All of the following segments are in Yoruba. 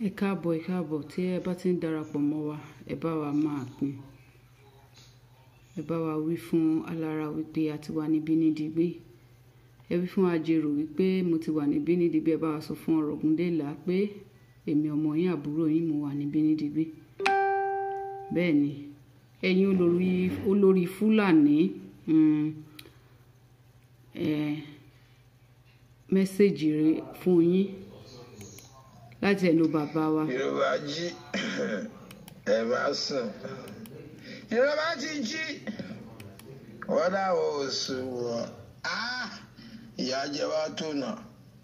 Ẹ káàbọ̀, ẹ káàbọ̀. Tí ẹ bá ti ń darapọ̀ mọ́ wa, ẹ bá wa máa pín. Ẹ bá wa wí fún alára wípé a ti wà níbí ní digbí. Ẹ wí fún Ajérò wípé mo ti wà níbí ní digbí. Ẹ bá wa sọ fún Ọ̀rọ̀gúndélà pé èmi ọmọ yín, àbúrò yín, mo wà níbí ní digbí. Bẹ́ẹ̀ ni, ẹ̀yin olórí Fúlàní, message rẹ̀ fún yín láti ẹnu bàbá wa. Yorùbá jí, ẹ má sùn. Yorùbá ti jí, wọ́n dáwọ́ oṣù wọn. Ìyà jẹ wá tó nà,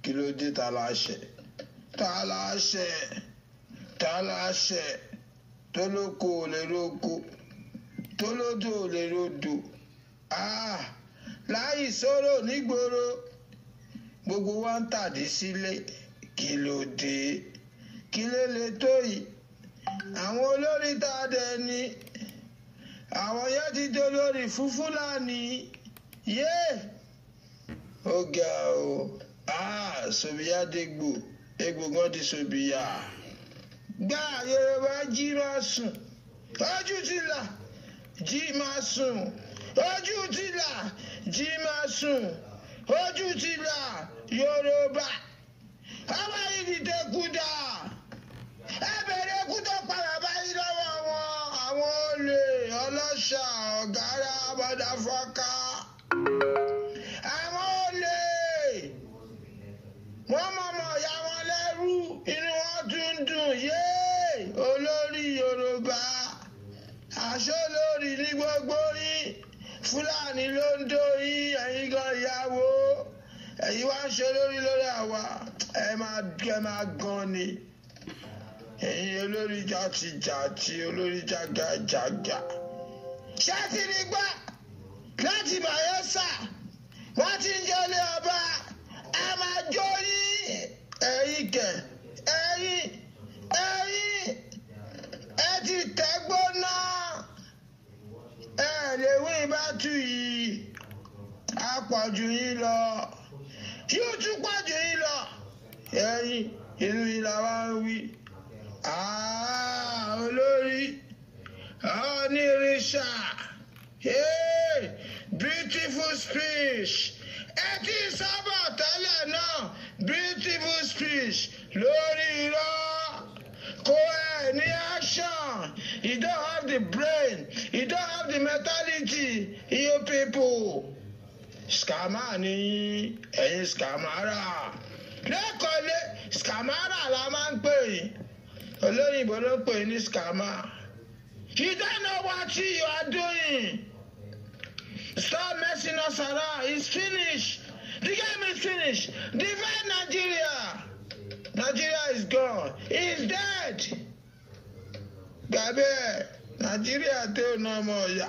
kí ló dé? Ta la ṣẹ̀? Ta la ṣẹ̀? Ta la ṣẹ̀? Tó lóko ò lè lóko, tó lódò ò lè lódò. Láì sọ̀rọ̀ nígboro, gbogbo wa ń tàdí sílé. Kí ló dé? Kí ló lè tó yìí? Àwọn olórí tá a dẹ ni àwọn yẹn ti di olórí fún Fúlàní. Yé, ó ga o! Sòbíyá dégbò, egbò gan di sòbíyá gbá. Yorùbá jí, máa sùn, ojú ti là. Jí, máa sùn, ojú ti là. Jí, máa sùn, ojú ti là. Yorùbá, àwọn yìí ti tẹkù dà. Ẹ bẹ̀rẹ̀ ikú tó padà báyìí lọ́wọ́ wọn, àwọn olè, ọlọ́ṣà, ọ̀gára, motherfucker. Àwọn olè, wọ́n mọ̀mọ́ ìyá wọn lẹ́rú, inú wọn tún dùn. Yéé, olórí Yorùbá, aṣọ olórí ní gbogbo yín. Fúlàní ló ń dó yín, ẹ̀yin gan ìyàwó ẹ̀yin wá ń ṣe olórí lórí àwa. Ẹ máa gan ni, ẹ̀yin olórí jàtijàti, olórí jàgàjàgà. Ṣé ti rí gbọ́ láti Bayelsa, wọ́n ti ń jẹ́lé ọba. Ẹ máa jó yín. Ẹ̀yin kẹ̀, ẹ̀yin ẹ ti tẹ́gbóná, ẹ lè wí ìbátú yìí. A pọ̀ jù yín lọ, yóò tún pọ̀ jù yín lọ. Ẹ̀yin ìlú yìí la wá ń wí. Olórí onírìṣà, hey, beautiful speech. Ẹ ti sábà tẹ́lẹ̀ náà, beautiful speech lórí irọ́. Kò ẹ̀ ní action. You don't have the brain, you don't have the mentality. You people, scammer ni ẹ̀yin, scammer lẹ́kọ̀ọ́lé, scammer la máa ń pè yín. Olóyìnbó ló pè ní scammer. You don't know what you are doing. Stop messing us around. It's finished. The game is finished. Divide Nigeria. Nigeria is gone. It's dead. Gbàgbé Nàìjíríà tó ná ọmọ ọ̀yà,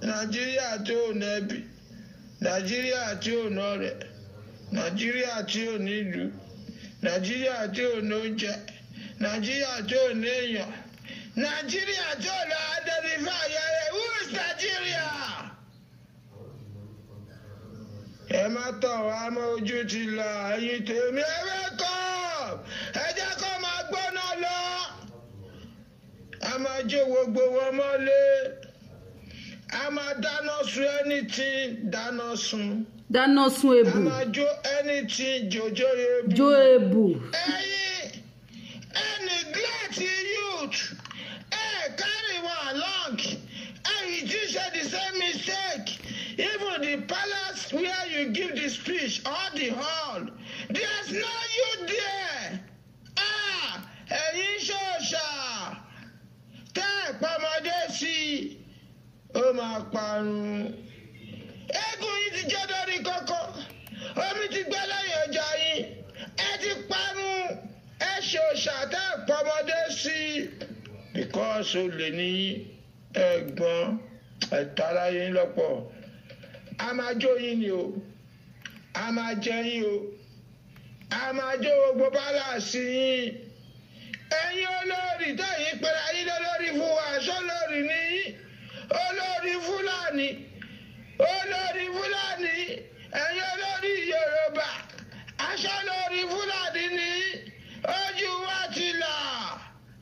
Nàìjíríà tó ná ẹbí, Nàìjíríà tí ò ná rẹ̀, Nàìjíríà tí ò nílùú, Nàìjíríà tí ò ní oúnjẹ, Nàìjíríà tí ò ní èèyàn, Nàìjíríà tí ò lọ identify yẹrẹ. Who is Nigeria? Ẹ má tọ̀ wá mọ́, ojú ti là. Ẹ̀yin tèmi, ẹ wake up. Ẹ jẹ́ kó máa gbóná lọ. A máa jó gbogbo wọn mọ́lé, a máa dáná sun anything, dáná sun. Dáná sun. A Ebù. máa jó anything, jòjó ebù. Jó ebù. Ẹ̀yin ẹ neglect youth, ẹ carry one along. Ẹ̀yin tí ṣe the same mistake. Even the palace where you give the speech or the hall, there's no youth there. Ah, ẹ̀yin ṣòṣà tẹ́ ẹ̀ pọ́mọdé sí i, ó máa parun. Eégún yìí ti jẹ́ lórí kókó, omi ti gbẹ́ lẹ́yìn ọjà yín. Ẹ ti parun. Ẹ ṣòṣà tẹ́ ẹ̀ pọ́mọdé sí i because o lè ní ẹ̀gbọ́n ẹ̀tara yín lọ́pọ̀. A máa jó yín ni o, a máa jẹ yín o, a máa jó gbogbo palace yín. Ẹ̀yin olórí tẹ̀yìn pẹ̀lú ayé lórí fún wa, aṣọ lórí ní yín, olórí Fúlàní, olórí Fúlàní. Ẹ̀yin olórí Yorùbá, aṣọ lórí Fúlàní ní. Ojú wa ti là.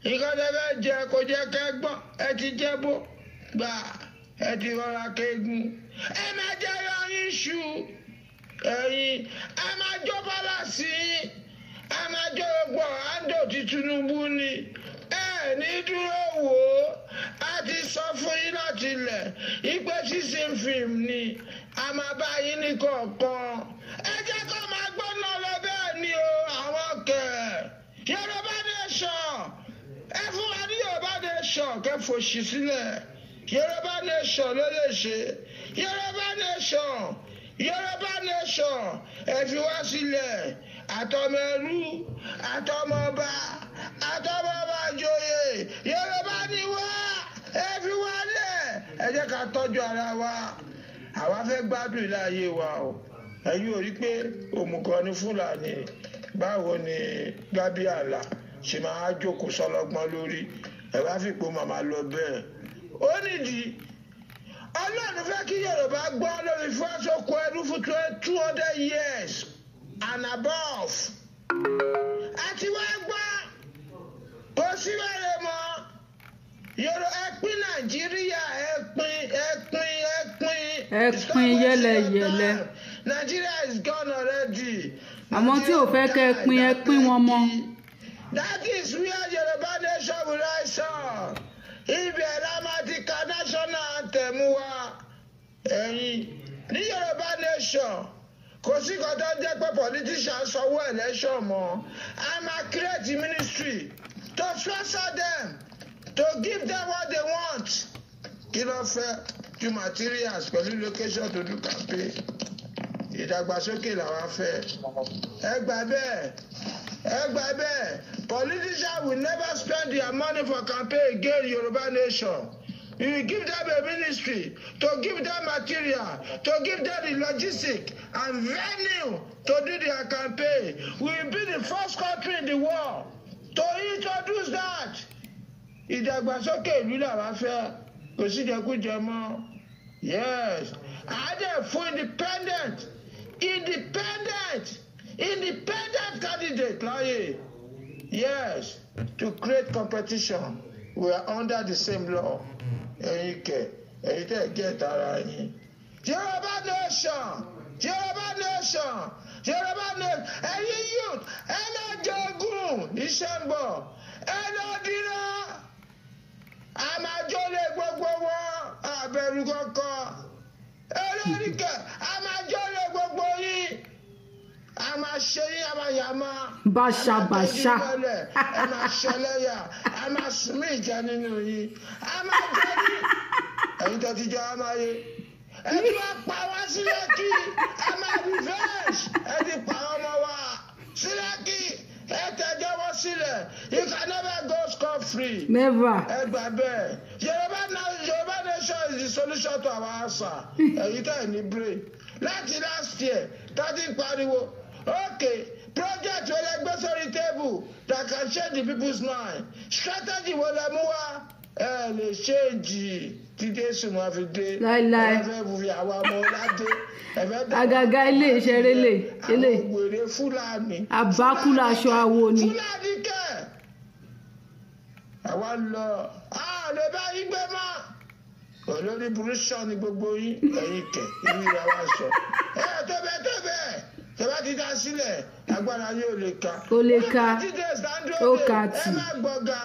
Nǹkan tẹ́ fẹ́ jẹ kò jẹ́ kẹ́ gbọ́. Ẹ ti jẹ́ bó gbà, ẹ ti rọra kéegun. Ẹ máa jẹ ẹyin ṣu ẹyin, ẹ máa jó palace yín, ẹ máa jó gbogbo àńdò tí Tinubu ní. Ẹ ní dúró wò ó. A ti sọ fún yín láti ilẹ̀ ìpè season film ni a máa bá yín ní kọ̀ọ̀kan. Ẹ jẹ́ kó máa gbóná lọ bẹ́ẹ̀ ni o. Àwọn kẹ̀ Yorùbá nation, ẹ fún wa ní Yorùbá nation, kẹ́ fòṣì sílẹ̀. Yorùbá nation ló lè ṣe. Yorùbá nation, Yorùbá nation, ẹ fi wá sílẹ̀. Àtọmọ ẹrú, àtọmọ ọba, àtọmọ ọba joyè, Yorùbá ni wá, ẹ fi wá lẹ̀. Ẹ jẹ́ ká tọ́jú ara wa. Àwa fẹ́ gbádùn ilé ayé wa o. Ẹ̀yin ò rí pé òmùgọ̀ ni Fúlàní. Báwo ni Gábíàlà ṣe máa jókòó sọlọ́gbọ́n lórí? Ẹ wá fipò màmá lọ bẹ́ẹ̀. Ó nídìí Ọlọ́run fẹ́ kí Yorùbá gbọ́ lórí fásokò ẹrú fún 200 years and above. Àti wá gbọ́, kò sí wẹ́rẹ́ mọ́. Yorùbá, ẹ pín Nàìjíríà, ẹ pín, ẹ pín, ẹ pín. Ẹ pín yẹ́lẹyẹ̀lẹ. Nigeria is gone already. Àwọn tí ò fẹ́ kẹ́ ẹ pín, ẹ pín wọn mọ́. That is where Yorùbá nation will rise up. Ibẹ̀ la máa ti ka national anthem wa. Ẹ̀yin ní Yorùbá nation, kò sí kan tó ń jẹ́ pé politician sanwó election mọ́. A máa create ministry to sponsor them, to give them what they want. Kí ló fẹ́ ju materials pẹ̀lú location to do campaign? Ìdàgbàsókè làwa fẹ́. Ẹ gbà bẹ́ẹ̀, ẹ gbà bẹ́ẹ̀. Politicians will never spend their money for campaign again. Yorùbá nation, we will give them a ministry to give them material, to give them the logistics and venue to do their campaign. We will be the first country in the world to introduce that. Ìdàgbàsókè ìlú làwa fẹ́, kò sí jẹkújẹ mọ́. Yes, àdé fún independent candidate láàyè, yes, to create competition. We are under the same law. Ẹ̀yin kẹ̀, ẹ̀yin tẹ̀ gẹ̀ tara yín. Yorùbá nation, Yorùbá nation, Yorùbá nation. Ẹ̀yin youth, ẹ lọ jẹgùn, iṣẹ́ ń bọ̀, ẹ lọ dínà. A máa jólè gbogbo wọn, àbẹ̀rù kankan. Olórí kẹ̀, a máa jólè gbogbo yín, a máa ṣe yín, a máa yà máa. Báṣà báṣà. Ẹ máa ṣẹlẹ́yà, a máa sùn mí ìjà nínú yín, a máa jẹ́ ní ẹ̀yin tó ti jẹ́ a máa yé. Ẹ ti wá pa wá sílẹ̀ kí a máa revenge. Ẹ ti pa ọmọ wa sílẹ̀ kí ẹ tẹ̀jọ́ wọn sílẹ̀. You can never go scot free. Never. Ẹ gbà bẹ́ẹ̀. Yorùbá Yorùbá nation is the solution to our answer. Ẹ̀yin tẹ̀ ní brain láti last year tàbí pariwo, okay, project wo lẹ gbé sórí table that can change the people's mind? Strategy wo lẹ mú wá? Ẹ lè change tí Jésù máa fi dé. Láíláí. Ẹ fẹ́ fi àwa ọmọ ọládé, ẹ fẹ́ dá Àgàgà ilé ìṣeré lè ilé. Àwọn wèrè Fúlàní. Àbákú laṣọ awo ni. Fúlàní kẹ, àwa lọ, a lè bá yín gbé mọ́. Olórí burúkú ni gbogbo yín. Ẹ̀yin kẹ, irú ìyá wa sọ ẹ tó bẹ́ẹ̀ tó bẹ́ẹ̀ tẹ́ bá ti dá sílẹ̀, agbára yóò lè ka. Kò lè ka. Ó Ó ka tì. tì. Ẹ má gbọ́ga.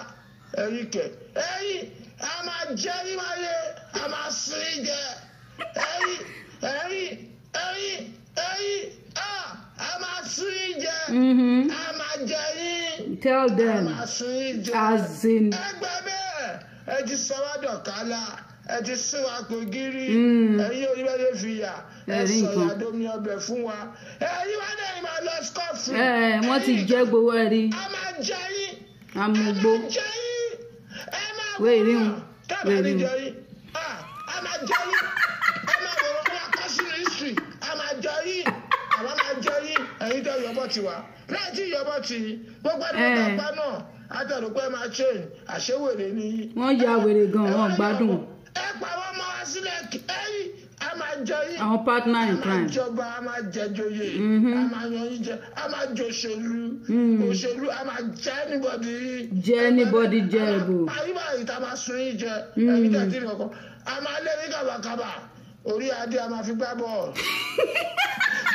Ẹ̀yin kẹ, ẹ̀yin, a máa jẹ́ yín wáyé, a máa sin yín jẹ. Ẹ̀yin, ẹ̀yin, ẹ̀yin, ẹ̀yin, a máa sin yín jẹ. A máa jẹ yín. Tell A them. máa sin yín jẹ. As in. Ẹ gbà bẹ́ẹ̀. Ẹ ti sọ wá dọ̀kálá, ẹ ti sún wa kò gírí. Ẹ̀yin oníbẹ̀rẹ̀ fi yà ẹ Ẹ̀rí sọ nǹkan. ìyàdómi ọbẹ̀ fún wa. Ẹ̀yin wá dẹ̀ máa lọ scot free. Ẹ wọ́n ti jẹ́ gbowó ẹ̀rí. A máa jẹ yín. Amúgbó. A máa jẹ yín. Ẹ máa Wéè rí wòran. wọn. Tábà Wéè ní rí jẹ wọn. yín. A máa jẹ yín. Ẹ máa wòran, wọn kọ́ sínú history. A máa jẹ yín. Àwa máa jẹ yín. Ẹ̀yin tẹ́ yọbọ̀ tiwa láì tí yọbọ̀ tì í gbogbo ẹni tó pa náà àtẹ̀rù pé máa change àṣewèrè ni yín. Wọ́n ya wèrè gan, wọ́n gbádùn. Ẹ pa wọ́n mọ́ wá sílẹ̀, ẹ̀yin a máa jẹ yín. Àwọn partner in A máa crime. jọba, a máa jẹjọyè, a máa yan yín jẹ, a máa jòṣèlú òṣèlú, a máa jẹ anybody. Jẹ anybody jẹ ẹbù. Ayé báyìí tá a máa sun yín jẹ ẹ̀yin tẹ̀ tí ì kọ̀ọ̀kan, a máa lé ní kàbàkàbà, orí adé a máa fi gbá bọ́ọ̀lù.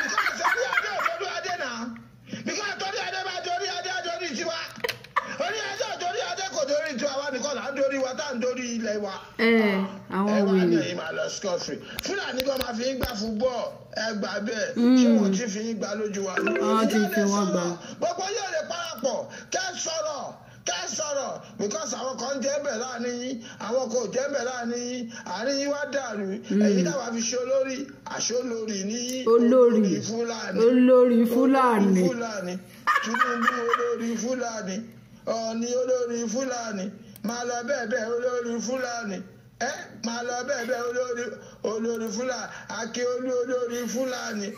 Because orí adé ò torí adé náà, because torí adé bá torí adé á torí tiwa, orí adé ò torí adé, kò torí tiwa, wa nìkan là ń torí wa tá à ń torí ilẹ̀ wa. Ẹ àwọn Ẹ wá ní wèrè. ẹ̀yin máa lọ scot free. Fúlàní gan máa fi ń gbà fún bọ́ọ̀, ẹ gbà bẹ́ẹ̀. Ṣé wọ́n ti fi ń gbà lójú wa? Wọ́n ti fi wọ́n gbà. Gbogbo yóò lè parapọ̀ kẹ́ sọ̀rọ̀, kẹ́ sọ̀rọ̀, because àwọn kan jẹ́ bẹ̀ láàrin yín, àwọn kò jẹ́ bẹ̀ láàrin yín, àárín yín wá dàrú. Ẹ̀yin táwa fi ṣe olórí, àṣọ olórí ní yín. Olórí. Fúlàní. Olórí Fúlàní. Fúlàní Tinubu, olórí Fúlàní Ọọ̀ni, olórí Fúlàní, máa lọ bẹ́ẹ̀ bẹ́ẹ̀, olórí Fúlàní, ẹ máa lọ bẹ́ẹ̀ bẹ́ẹ̀, olórí Fúlàní Akíolú, olórí Fúlàní,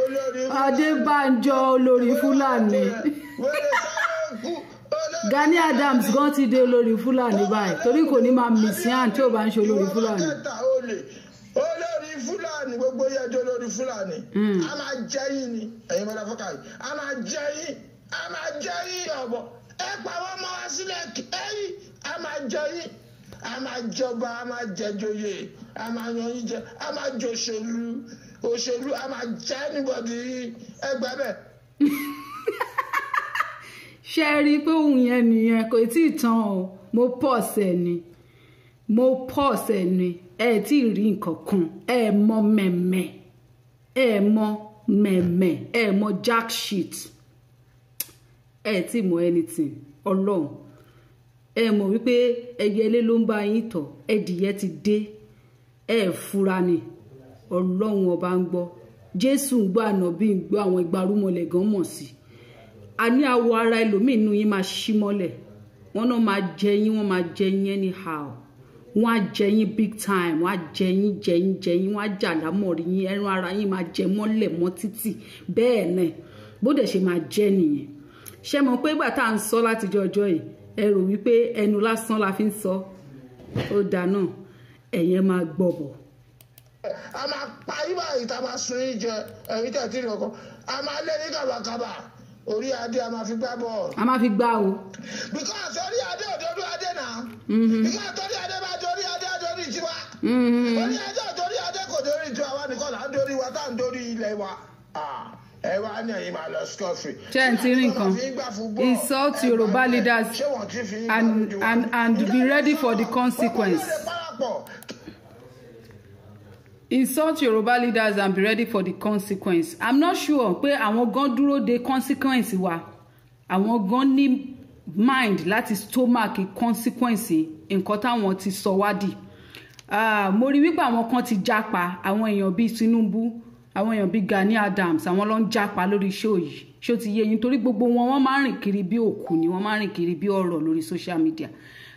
olórí Fúlàní. Adébánjọ, olórí Fúlàní. Wẹ́rẹ́ sáré kú olórí. Gani Adams gan ti dé olórí Fúlàní báyìí, torí kò ní máa mìsíàn tí ò bá ń ṣe olórí Fúlàní. Ìwọ kẹta olè, olórí Fúlàní, gbogbo yẹjọ olórí Fúlàní. A máa jẹ yín ni, ẹ̀yin mọ́tà fọ́kà yìí, a máa jẹ yín, a máa jẹ yín ọ̀bọ. Ẹ pa wọ́n mọ́ wá sílẹ̀ ẹ̀yìn, a máa jẹ yín, a máa jọba, a máa jẹjọyè, a máa yan yín jẹ, a máa jòṣèlú òṣèlú, a máa jẹ anybody, ẹ gbà bẹ́ẹ̀. Ṣe é rí i pé òun yẹn nìyẹn, kò tí ì tán o. Mo pause ẹ ni, mo pause ẹ ni. Ẹ tí ì rí nǹkan kan, ẹ mọ mẹ̀mẹ̀, ẹ mọ mẹ̀mẹ̀, ẹ mọ jack shit, ẹ tí mọ anything. Ọlọ́run, ẹ mọ̀ wípé ẹyẹlé ló ń bá yín tọ̀, ẹdìyẹ ti dé, ẹ fura ni. Ọlọ́run ọba ń gbọ́, Jésù ń gbọ́, ànábì ń gbọ́, àwọn ìgbárùmọ̀lẹ̀ gan mọ̀ sí. A ní awọ ara ẹlòmíín inú yín máa ṣí mọ́lẹ̀. Wọ́n náà máa jẹ yín, wọ́n máa jẹ yín anyhow, wọ́n á jẹ yín big time, wọ́n á jẹ yín, jẹ yín, jẹ yín, wọ́n á jà lámọ̀rí yín, ẹran ara yín máa jẹ mọ́lẹ̀ mọ́ títì. Bẹ́ẹ̀ náà bó dẹ̀ ṣe máa jẹ́ nìyẹn. Ṣé mọ̀ pé ìgbà tá à ń sọ látijọ́ ọjọ́ yìí, ẹ rò wípé ẹnu lásán la fi ń sọ? Ó dáa náà, ẹ̀yẹn máa gbọ́ bọ̀. A máa pa yín báyìí tá a máa sun yín jẹ, ẹ̀yin tẹ̀ tí ì kọ̀ọ̀kan, a máa lé ní kàbàkàbà, orí adé a máa fi gbá bọ́ọ̀lù. A máa fi gbá o. Because orí adé ò torí adé náà, because torí adé bá torí adé á torí tiwa, orí adé ò torí adé, kò torí tiwa, wa nìkan là ń torí wa tá à ń torí ilẹ̀ wa. Ah, ẹ wá ní ẹ̀yin máa lọ scot free. Ṣé ẹ̀ ń ti rí nǹkan? Insult Yoruba leaders and be ready for the consequence. Insult Yoruba leaders and be ready for the consequence. I'm not sure pé àwọn gan dúró de consequence wa. Àwọn gan ní mind láti stomach consequence nǹkan táwọn ti sọ wá dì. Ah, mo rí wípé àwọn kan ti jápa, àwọn èèyàn bíi Tinubu, àwọn èèyàn bíi Gani Adams, àwọn ló ń jápa lórí show yìí. Ṣé ó ti yé yín? Torí gbogbo wọn, wọ́n máa ń rìn kiri bí òkú ni, wọ́n máa ń rìn kiri bí ọ̀rọ̀ lórí social media.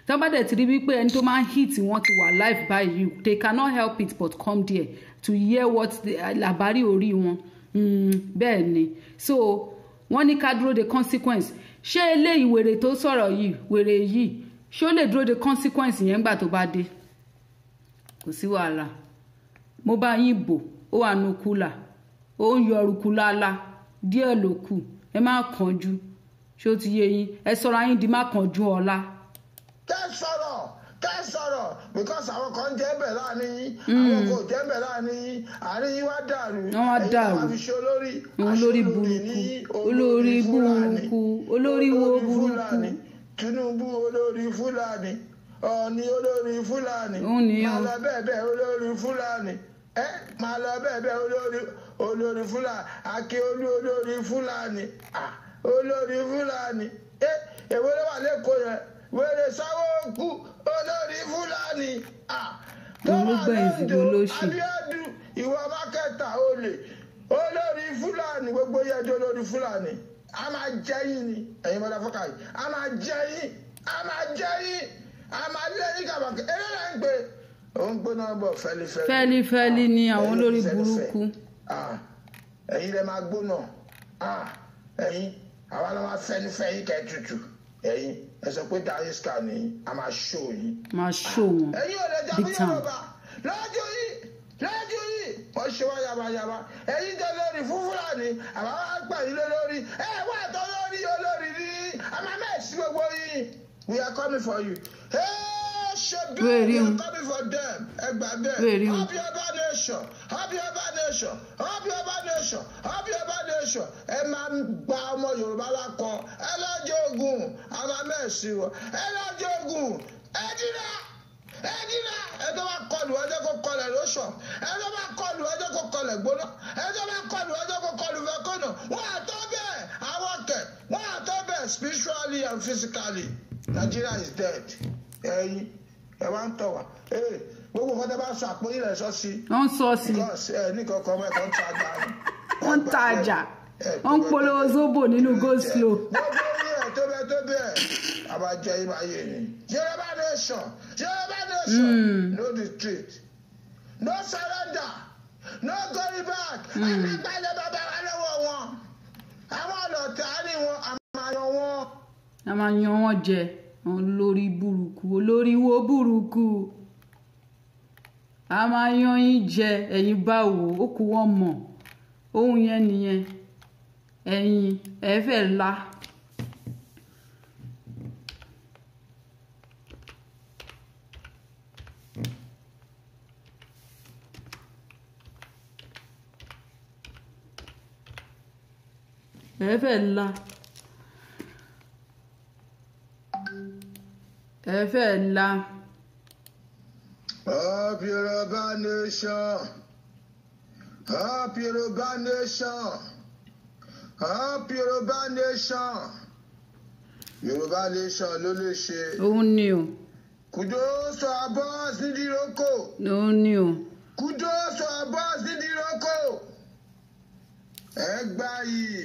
Tí wọ́n bá dẹ̀ ti rí wípé ẹni tó máa ń hit wọ́n ti wà live báyìí, they cannot help it but come there to hear what the làbárí orí wọn. Bẹ́ẹ̀ ni. So wọ́n ní ká dúró de consequence. Ṣé eléyìí, wèrè tó sọ̀rọ̀ yìí, wèrè yìí, ṣé ó lè dúró de consequence yẹn ńgbà tó bá dé? Kò sí wàhálà, mo bá yín bò ó wà nù kúlà, ó ń yọrùkú lálá díẹ̀ ló kù. Ẹ má kánjú. Ṣé ó ti yé yín? Ẹ sọra yín di má kánjú ọ̀la. Kẹ́ sọ̀rọ̀, kẹ́ sọ̀rọ̀, because àwọn kan jẹ́ bẹ̀ láàrin yín, àwọn kò jẹ́ bẹ̀ láàrin yín, àárín yín wá dàrú. Wọ́n wá Ẹ̀yin dàrú. táwa fi ṣe olórí, Olórí àṣẹ burúkú, ní olórí Fúlàní. burúkú, olórí wo Olórí burúkú. Fúlàní Tinubu, olórí Fúlàní Ọọ̀ni, olórí Fúlàní. Òun nìyẹn o. Máa lọ bẹ́ẹ̀ bẹ́ẹ̀, olórí Fúlàní, ẹ máa lọ bẹ́ẹ̀ bẹ́ẹ̀, olórí Fúlàní Akíolú, olórí Fúlàní, ah, olórí Fúlàní. Ẹ èwo ló wà lẹ́kọ̀ọ́ yẹn? Wèrè sáwọ́ kú, olórí Fúlàní, ah, tó Òun ló wà gbẹ̀yìn sí lóńdó, olóṣì. Abíọ́dún, ìwọ mákẹ́tà olè, olórí Fúlàní, gbogbo yẹjọ olórí Fúlàní. A máa jẹ yín ni, ẹ̀yin mọ́tà fọ́kà yìí, a máa jẹ yín, a máa jẹ yín, a máa lé yín kàbàkì. Eré là ń pè ó ń gbóná bọ̀ fẹ́lifẹ́li. Fẹ́lifẹ́li ni àwọn Ẹ̀yin olórí fẹ́lifẹ́. burúkú. Ah, ẹ̀yin lẹ máa gbóná. Ah, ẹ̀yin àwa la máa fẹ́lifẹ́ yín kẹ́ tutù. Ẹ̀yin ẹ sọ pé dariska ni, a máa ṣó yín. Máa ṣó wọn Ẹ̀yin ò lè jà big fún time. Yorùbá lọ́jọ́ yìí, lọ́jọ́ yìí. Ṣe wá yamayama. Ẹ̀yin jẹ́ lórí fún Fúlàní, àwa wá gbà yín lórí. Ẹ wá tọ́ lórí olórí ní. Àmà mẹ́ẹ̀sì gbogbo yín. We are coming for you. Hey, ṣe bí we are coming for them. Ẹ gbà bẹ́ẹ̀. Happy Yorùbá nation. Happy Yorùbá nation. Happy Yorùbá nation. Happy Yorùbá nation. Ẹ máa gba ọmọ Yorùbá lákọ. Ẹ lọ́jọ́ ogun. Àmà mẹ́ẹ̀sì wọn. Ẹ lọ́jọ́ ogun. Ẹ jìnnà. Ẹ jìnnà. Ẹ tó bá kọlù ẹjọ́ kó kọlẹ̀ lóṣọ̀. Ẹ tó bá kọlù ẹjọ́ kó kọlẹ̀ gbóná. Ẹ tó bá kọlù ẹjọ́ kó kọlù fẹ́kọ̀nà. Wọ́n àtọ́ bẹ́ẹ̀ àwọn kẹ̀. Wọ́n àtọ́ bẹ́ẹ̀ spiritually and physically. Nigeria is dead. Ẹ̀yin ẹ wá ń tọ̀ wá. Gbogbo nǹkan tẹ́ bá sọ àpò yìí rẹ̀ sọ sí. Wọ́n ń sọ sí. Because ẹ ní kankan ọmọ ẹ̀kọ́ ń ta àjà. Wọ́n ń ta àjà. Wọ́n ń polówó zobo nínú go slow. Gbogbo yìí ẹ̀ tó bẹ́ẹ̀ tó bẹ́ẹ̀. Àbájọ yìí máa yé ni. Yorùbá nation. Yorùbá nation. No retreat. No surrender. No going back. Àgbàgbà ilẹ̀ bàbá wa lọ́wọ́ wọn. Àwọn ọlọ́tẹ̀ á ní wọn, àmàyàn wọn. A máa yan wọn jẹ. Olórí burúkú, olórí wo burúkú. A máa yan yín jẹ, ẹ̀yin báwo, ó kù wọ́n mọ̀. Ohun yẹn nìyẹn. Ẹ̀yin ẹ fẹ́ la. Ẹ fẹ́ la. Ẹ fẹ́ la. Up Yorùbá nation. Up Yorùbá nation. Up Yorùbá nation. Yorùbá nation ló lè ṣe. Òun ni o. Kudos to our boss nídìí rókò. Òun ni o. Kudos to our boss nídìí rókò. Ẹ gbà yìí.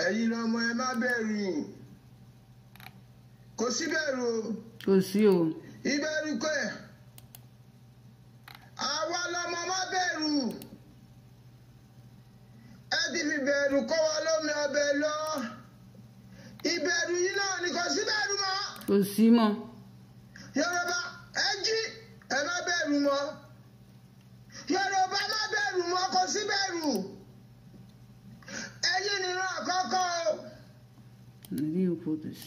Ẹ̀yin lọmọ ẹ má bẹ̀rù. Kò sí bẹ̀rù o. Kò sí o. Ìbẹ̀rù kẹ̀. Àwa lọmọ má bẹ̀rù. Ẹ ti fi bẹ̀rù kọ́ wa lómi ọbẹ̀ lọ. Ìbẹ̀rù yìí náà ni kò sí bẹ̀rù mọ́. Kò sí mọ́. Yorùbá ẹ jí ẹ má bẹ̀rù mọ́. Yorùbá má bẹ̀rù mọ́, kò sí bẹ̀rù. Ẹ̀yin nìran àkọ́kọ́ o. I didn't open this.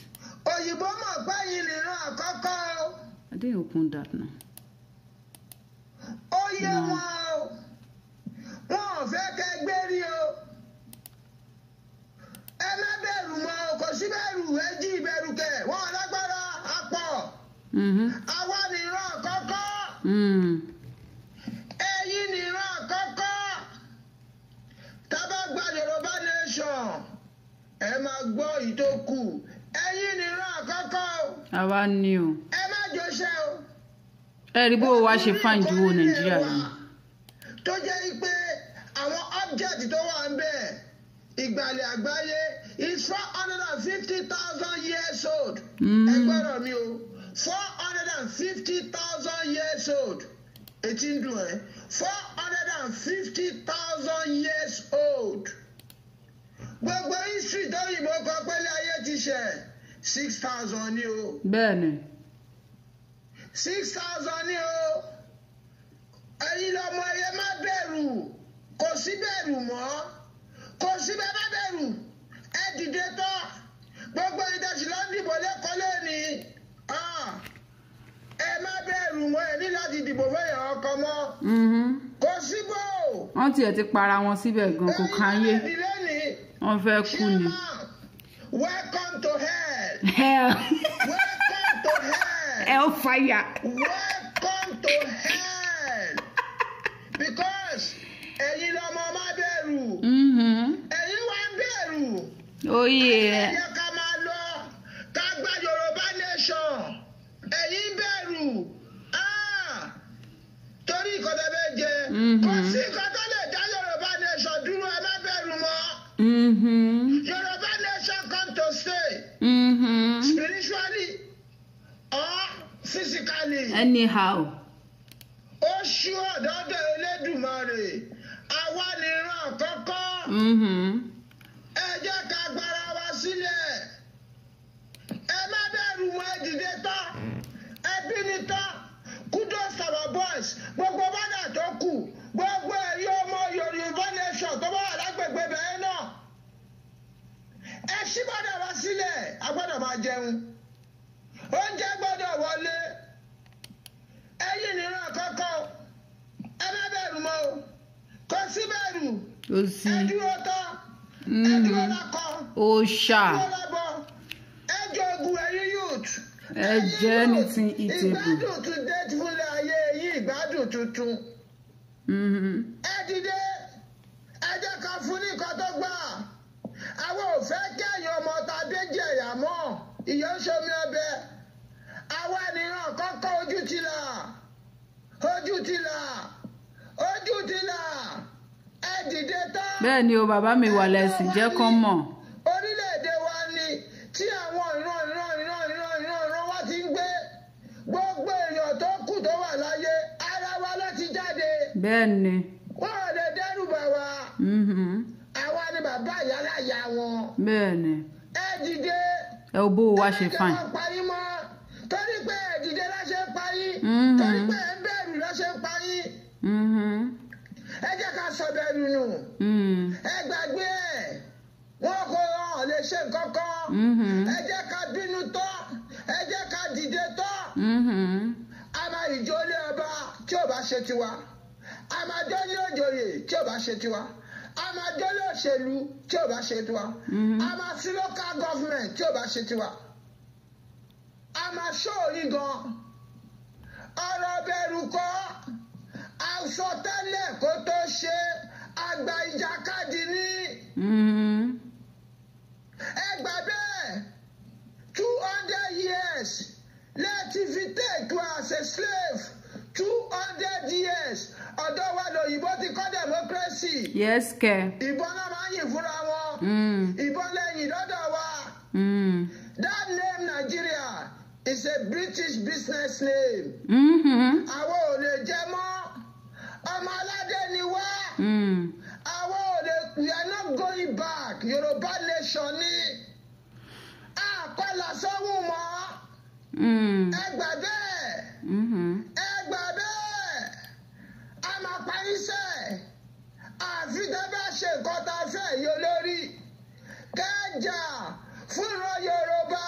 Òyìnbó mọ̀ pé ẹ̀yin nìran àkọ́kọ́ o. I didn't open that now. Ó yé wọn o. Wọn ò fẹ́ kẹ́ gbé rí o. Ẹ má bẹ̀rù mọ́ o, kò sí bẹ̀rù, ẹ jí ìbẹ̀rù kẹ̀. Wọn ò lágbára apọ̀. Àwa nìran àkọ́kọ́. Ẹ̀yin nìran àkọ́kọ́. Tá bá gba Yorùbá nation, ẹ máa gbọ́ èyí tó kù. Ẹ̀yin nìran àkọ́kọ́ o. Àwa ni o. Ẹ má jọṣẹ́ o. Ẹ rí bó wa ṣe fáìn ju owó Nàìjíríà lọ. Tó jẹ́ pé àwọn object tó wà ń bẹ̀ ìgbàlẹ̀ àgbáyé is 450,000 years old. Ẹ gbọ́dọ̀ mi o, 450,000 years old. Etí ń dùn ẹ́, 450,000 years old. Gbogbo history tó yìnbọn kọ pẹ́lẹ́ ayé ti ṣẹ̀ 6,000 ni o. Bẹ́ẹ̀ni. 6,000 ni o. Ẹ̀yin lọmọ ẹyẹ má bẹ̀rù, kò sí bẹ̀rù mọ́, kò sí bẹ́ẹ̀ má bẹ̀rù, ẹ dìde tán. Gbogbo ìdásí ló ń dìbò lẹ́kọ̀ọ́ lẹ́ni. Ẹ má bẹ̀rù mọ́, ẹ ní láti dìbò fẹ́yàn ọkọ mọ́. Kò síbò. Wọ́n tiẹ̀ ti para wọn síbẹ̀ gan, kò káyé. Wọ́n fẹ́ kú ni. Welcome to hell. Hell. Welcome to hell. Hell fire. Welcome to hell. Because ẹ̀yin lọmọ má bẹ̀rù. Ẹ̀yin wá ń bẹ̀rù. Oh yeah. Ẹ jẹ́ ká máa lọ ká gba Yorùbá nation. Ẹ̀yin bẹ̀rù. Torí nǹkan tẹ́ fẹ́ jẹ. Kò sí nǹkan tó lè dá Yorùbá nation dúró, ẹ má bẹ̀rù mọ́. Yorùbá nation come to stay. Spiritually or physically. Anyhow. Ó ṣú ọ̀dọ́dọ̀ Elédùmarè. Àwa nìran àkọ́kọ́. Ẹ jẹ́ ká gbára wa sílẹ̀. Ẹ má bẹ̀rù wọn, ẹ dìde tán. Ẹ bí ni tán. Kudos to our boys. Gbogbo bọ́dà tó kù. Ṣí border wa sílẹ̀, a gbọ́dọ̀ máa jẹun, oúnjẹ gbọ́dọ̀ wọlé. Ẹ̀yin nìran àkọ́kọ́, ẹ má bẹ̀rù mọ́ o, kò sí bẹ̀rù. Ó sí. Ẹ dúró tán, ẹ dúró lákọ, Òòṣà. ẹ dúró lábọ, ẹ jogun, ẹ̀yin youth. Ẹ jẹ́ anything eatable. Ìgbádùn tún dé fúnlẹ̀ ayé yìí, ìgbádùn tuntun. Ẹ dìde, ẹ jẹ́ ká fún ní nǹkan tó gbà. Àwọn ò fẹ́ kẹ́yìn ọmọ tàbí jẹ̀yà mọ́, ìyẹn ń ṣomi ọbẹ̀. Àwa nìran kọ́kọ́, ojú ti là, ojú ti là, ojú ti là. Ẹ dìde tán. Bẹ́ẹ̀ ni o, bàbá mi wà lẹ́sìn, jẹ́ kán mọ̀. Orílẹ̀-èdè wa ni tí àwọn ìran ìran ìran ìran ìran ìran wa ti ń gbé. Gbogbo èèyàn tó kù tó wà láyé, ara wa ló ti jáde. Bẹ́ẹ̀ ni. Wọ́n ò lè dẹ́rù bà wá. Àwa ni bàbá ìyáláyà wọn. Bẹ́ẹ̀ ni. Ẹ dìde. Ẹ wo bó wa ṣe Ẹ jẹ́ fine. wọ́n parí mọ́, torí pé ẹ dìde láṣẹ ń parí, torí pé ẹ ń bẹ̀rù láṣẹ ń parí. Ẹ jẹ́ ká sọ bẹ̀rù nù. Ẹ gbàgbé ẹ̀, wọn kò hàn lè ṣe nǹkan kan. Ẹ jẹ́ ká bínú tán, ẹ jẹ́ ká dìde tán. A máa ìjólé ọba tí ò bá ṣe tiwa, a máa jólé òjòyè tí ò bá ṣe tiwa, a máa jólé òṣèlú tí ò bá ṣe tiwa, a máa sí local government tí ò bá ṣe tiwa, a máa ṣó oyin gan. Ọ̀rọ̀ bẹ̀rù kọ́, àsọtẹ́lẹ̀ kó tó ṣe, àgbà ìjàkadì ní. Ẹ gbà bẹ́ẹ̀, 200 years láti fi take us as a slave, 200 years. Ọ̀dọ́ wa lòyìnbó ti kọ́ democracy. Yes kẹ. Ìbọn náà máa ń yìn fúnra wọn. Ìbọn lẹ́yìn lọ́dọ̀ wa. That name Nigeria is a British business name. Àwọn ò lè jẹ mọ́, ọmọ aládé ni wá. Àwọn ò lè, we are not going back. Yorùbá nation ni, àkọlà sọ́wọ́n mọ́. Ẹ gbà bẹ́ẹ̀. Ẹ gbà bẹ́ẹ̀, a máa parí sẹ́, àfi tẹ́ bá ṣe nǹkan tá a fẹ́ yìí. Olórí kẹjà fúnra Yorùbá,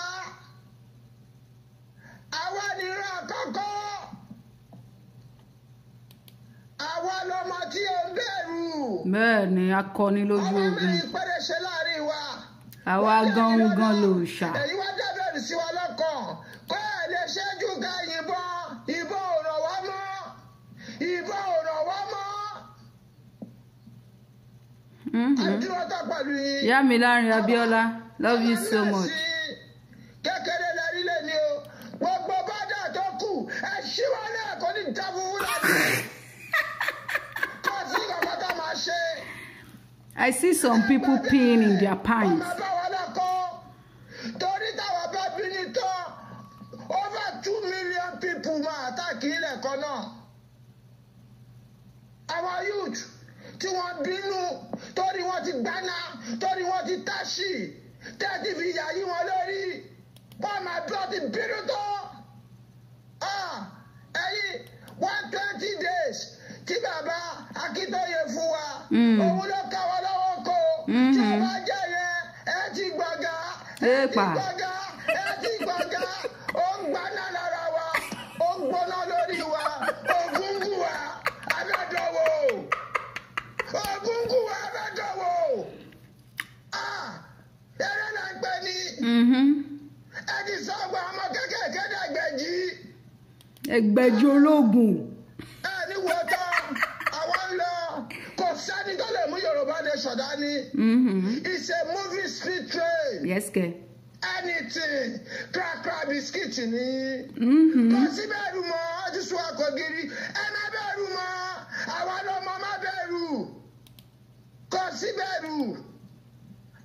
àwa nìran àkọ́kọ́, àwa lọmọ tí ó ń bẹ̀rù. Bẹ́ẹ̀ ni, akọni lójú Ọmọ ogun. mẹ́rin péré ṣe láàrin wa. Àwa gangan lòòṣà. Èyí wá dábẹ̀rù sí wa lọ́kàn kó ẹ̀ lè ṣẹ́jú ká yìnbọn. Ìbọn ò ràn wá mọ́, ìbọn ò ràn wá mọ́. Àdúrà tó pẹ̀lú yín. Ìyá mi láàrin Abíọ́lá, love you so much. Kékeré lẹ́rí lé ní o, gbogbo border tó kù, ẹ ṣí wọn náà, kò ní já fún Fúlàní, kò sí kankan tó máa ṣe. I see some people peeing in their pants. Ọmọ bá wa lọ́kọ́, torí táwa bá bí ní tán, over 2 million people máa attack ilẹ̀ kan náà. Àwọn youth tí wọ́n bínú torí wọ́n ti gbaná, torí wọ́n ti táṣì tẹ́tí fi yà yí wọn lórí, wọ́n máa bí wọ́n ti bínú tó. Ah, ẹ̀yin 120 days tí bàbá Akíntóye fún wa, òun ló ká wa lọ́wọ́ kó. Tí ó bá jẹ́ yẹn, ẹ ti gbọ̀ngà, ẹ ti Èèpà. gbọ̀ngà, ẹ ti gbọ̀ngà. Ó ń gbaná lára wa, ó ń gbóná lórí wa, ògúngún wa abẹ́dọ̀wò, ògúngún wa abẹ́dọ̀wò. Ah, eré là ń pè ní. Ẹ ti sọ ọgbà ọmọ kékèké dàgbẹ̀jì. Ẹgbẹ̀jì ológun. Ẹ ní wo tán, àwọn ń lọ, kò sẹ́ni tó lè mú Yorùbá nation dání. It's a moving street train. Yes kẹ. Anything, crack biscuit ni. Kò sí bẹ̀rù mọ́, ó ti sún akọ̀giri. Ẹ má bẹ̀rù mọ́, àwa lọ́mọ má bẹ̀rù, kò sí bẹ̀rù,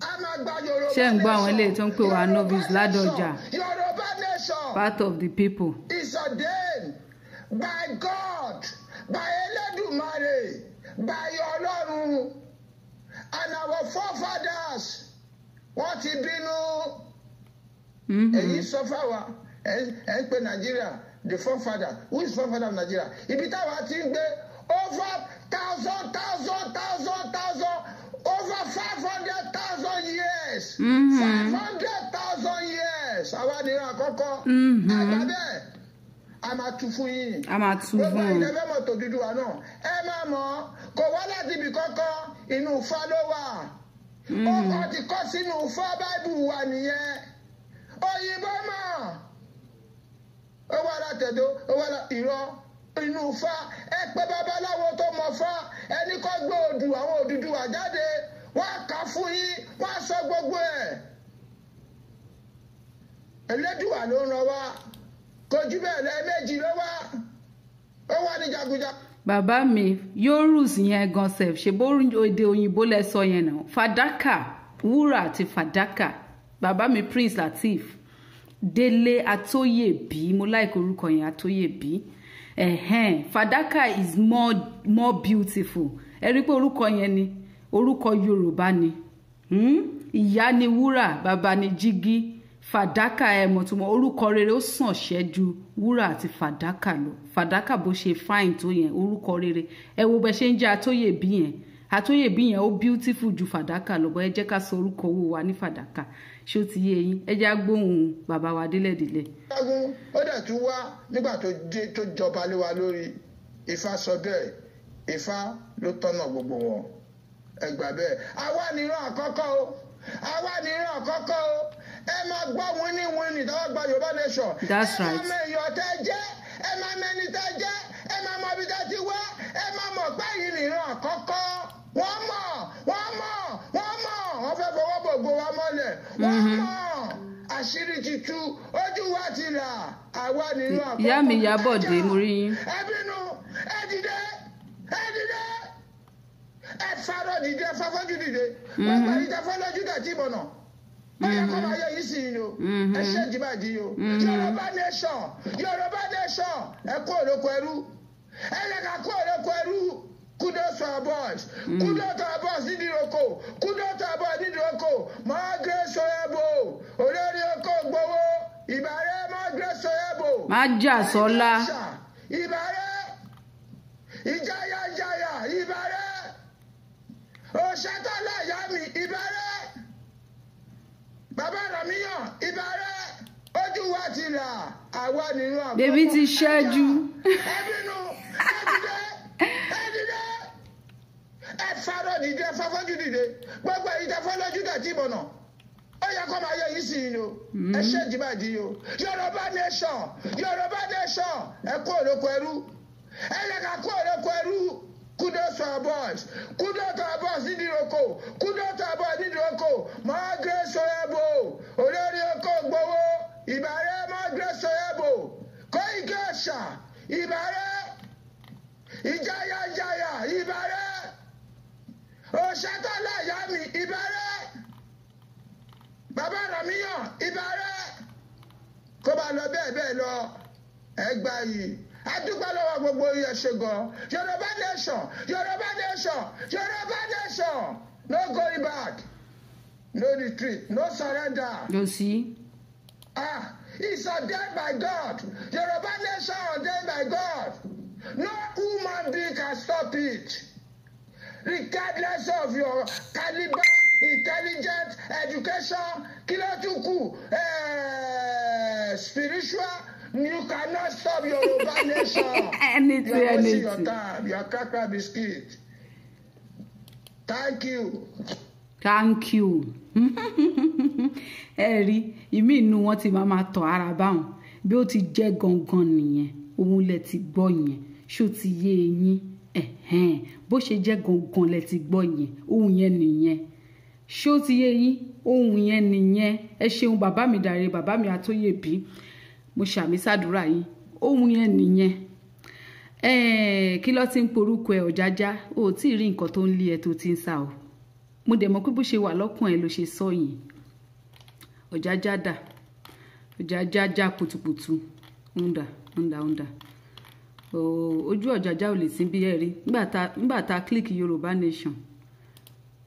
a máa gba Yorùbá Ṣé ń gbọ́ àwọn nation. eléyìí tó ń pè wá novice Yorùbá Ládọjà? nation, Yorùbá nation Part of the people. is ordained by God, by Elédùmarè, by Ọlọ́run and our forefathers. Wọ́n ti bínú. Èyí sọ fáwa, ẹ ń pe Nàìjíríà the forefather. Who is forefather of Nigeria? Ibi táwa ti ń gbé over thousand thousand thousand thousand, over 500,000 years. Years, 500,000 years. Àwa nìran àkọ́kọ́. Àgbà bẹ́ẹ̀, a máa tu fún yín. A máa tú Gbogbo fún ẹ̀yin wọn. tẹ́ fẹ́ mọ̀ tó Odùduwà náà, ẹ máa mọ̀. Kò wá láti ibì kankan, inú Ifá ló wà. Ó kàn ti kọ́ sínú Ifá, báìbù wa nìyẹn. Òyìnbó mọ̀ ó wá látẹ̀dó, ó wá lá ìrọ̀ inú Ifá. Ẹ pé babaláwo tó mọ̀ Fá, ẹni kọ́ gbé odù àwọn Odùduwà jáde, wọ́n á kà fún yín, wọ́n á sọ gbogbo ẹ̀. Elédùwà ló ń ràn wá, kò jù bẹ́ẹ̀ lẹ́ẹ̀mejì ló wá, ó wá ní jagunjagun. Bàbá mi, yorùs yẹn gan sef, ṣe bó èdè òyìnbó lẹ sọ yẹn náà. Fàdákà, wúrà àti fàdákà. Bàbá mi Prince Lateef Délé Atóyèbí, mo like orúkọ yẹn, Atóyèbí. Ẹ̀hẹ́n, fàdákà is more beautiful. Ẹ rí i pé orúkọ yẹn ni orúkọ Yorùbá ni. Ìyá ni wúrà, bàbá ni jígí, fàdákà. Ẹ mọ̀ tó mọ̀, orúkọ rere ó sàn ṣẹ́jú wúrà àti fàdákà lọ. Fàdákà bó ṣe fine tó yẹn, orúkọ rere, ẹ wo bẹ ṣe ń jẹ́ Atóyèbí yẹn. Atóyèbí yẹn, ó beautiful ju fàdákà lọ. Bọ́ ẹ jẹ́ ká sọ orúkọ owó wa ní fàdákà. Ṣó ti yé yín? Ẹ jẹ́ á gbóhùn bàbá wa délẹ̀délẹ̀. Jagun, ó dẹ̀ tún wá nígbà tó dé tó jọba lé wa lórí. Ifá sọ bẹ́ẹ̀, Ifá ló tọ́nà gbogbo wọn. Ẹ gbà bẹ́ẹ̀, àwa nìran àkọ́kọ́ o, àwa nìran àkọ́kọ́ o. Ẹ máa gbọ́ wíní wíní tọ́wọ́ gba Yorùbá nation. That's Ẹ máa right. mọ èèyàn tẹ́ jẹ́, ẹ máa mẹni tẹ́ jẹ́, ẹ máa mọ ibi tẹ́ ti wá, ẹ máa mọ̀ pé yìí nìran àkọ́kọ́. Wọ́n mọ̀, wọ́n mọ̀, wọ́n mọ̀. Wọ́n fẹ́ fọwọ́ bògo wa mọ́lẹ̀. Wọ́n mọ̀, àṣírí ti tú, ojú wa ti là. Àwa nìran àkọ́kọ́. Ìyá mi Ìyábọ̀dé, mo rí yín. Ẹ bínú, ẹ dìde, ẹ dìde, ẹ farọ́ dìde, ẹ fafọ́jú dìde. Gbogbo ẹ̀yin tẹ fọ́lọ́jú dẹ̀ tí mọ̀nà, ó yẹ kó máa yẹ yìí sí i o. Ẹ ṣe jìbàjì o. Yorùbá nation, Yorùbá nation, ẹ kó olóko ẹrú, ẹ lè ká kó olóko ẹrú. Kudos to our boys, kudos to our boys nídìí oko, kudos to our boys nídìí oko. Margaret Soyebo, olórí oko gbowó, ìbàrẹ̀ Margaret Soyebo. Má jà sọ́lá. Ìbàrẹ̀ ìjáyà ìjáyà, ìbàrẹ̀ òṣètọ́lá ìyá mi, ìbàrẹ̀ bàbá Ràmíyàn, ìbàrẹ̀. Ojú wa ti là, àwa nínú àkókò. Bébí ti ṣẹ́jú. Ẹ bínú, ẹ dìde, ẹ dìde, ẹ farọ́ dìde, ẹ fafọ́jú dìde. Gbogbo ẹ̀yin tẹ fọ́lọ́jú dẹ̀ tí mọ̀nà, ó yẹ kó máa yẹ yìí sí i o. Ẹ ṣe jìbàjì o. Yorùbá nation, Yorùbá nation, ẹ kó olóko ẹrú, ẹ lè ká kó olóko ẹrú. Kudos to our boys, kudos to our boys nídìí oko, kudos to our boys nídìí oko. Margaret Soyebo, olórí oko gbowó, ìbàrẹ̀ Margaret Soyebo. Kóìkì ọ̀ṣà, ìbàrẹ̀ ìjáyà ìjáyà, ìbàrẹ̀ òṣètọ́lá ìyá mi, ìbàrẹ̀ bàbá Ràmíyàn, ìbàrẹ̀. Kó bá lọ bẹ́ẹ̀ bẹ́ẹ̀ lọ, ẹ gbà yìí. Adúpẹ́ lọ́wọ́ gbogbo yìí, ẹ ṣe gan. Yorùbá nation, Yorùbá nation, Yorùbá nation, no going back, no retreat, no surrender. Lọ sí. Ah, it's ordained by God. Yorùbá nation ordained by God. No human being can stop it, regardless of your caliber, intelligence, education, kí ló tún kù, spiritual. You cannot stop Yoruba nation. Anything, You are wasting your anything. time. You are cracker biscuit. Thank you. Thank you. Ẹ rí ìmí inú wọn ti máa tọ̀ ara báwọn bí ó ti jẹ́ gangan nìyẹn. Òun lẹ ti gbọ́ yẹn. Ṣó ti yé eyín? Ẹ̀hẹ́n, bó ṣe jẹ́ gangan lẹ ti gbọ́ yẹn. Òun yẹn nìyẹn. Ṣó ti yé yín? Ohun yẹn nìyẹn. Ẹ ṣeun bàbá mi dàre, bàbá mi Àtóyèbí, mo ṣàmì sàdúrà yín. Ohun yẹn nìyẹn. Kí ló ti ń porúkọ ẹ? Ọ̀jájá, o ò tí ì rí nǹkan tó ń lé ẹ tó ti ń sá o. Mo dẹ̀ mọ̀ pé bó ṣe wà lọ́kàn ẹ ló ṣe sọ yìí. Ọ̀jájá dà? Ọ̀jájá já putuputu, ń dà, ń dà, ń dà. Ojú ọ̀jájá ò lè sí bí ẹ rí nígbà tá a click Yorùbá nation,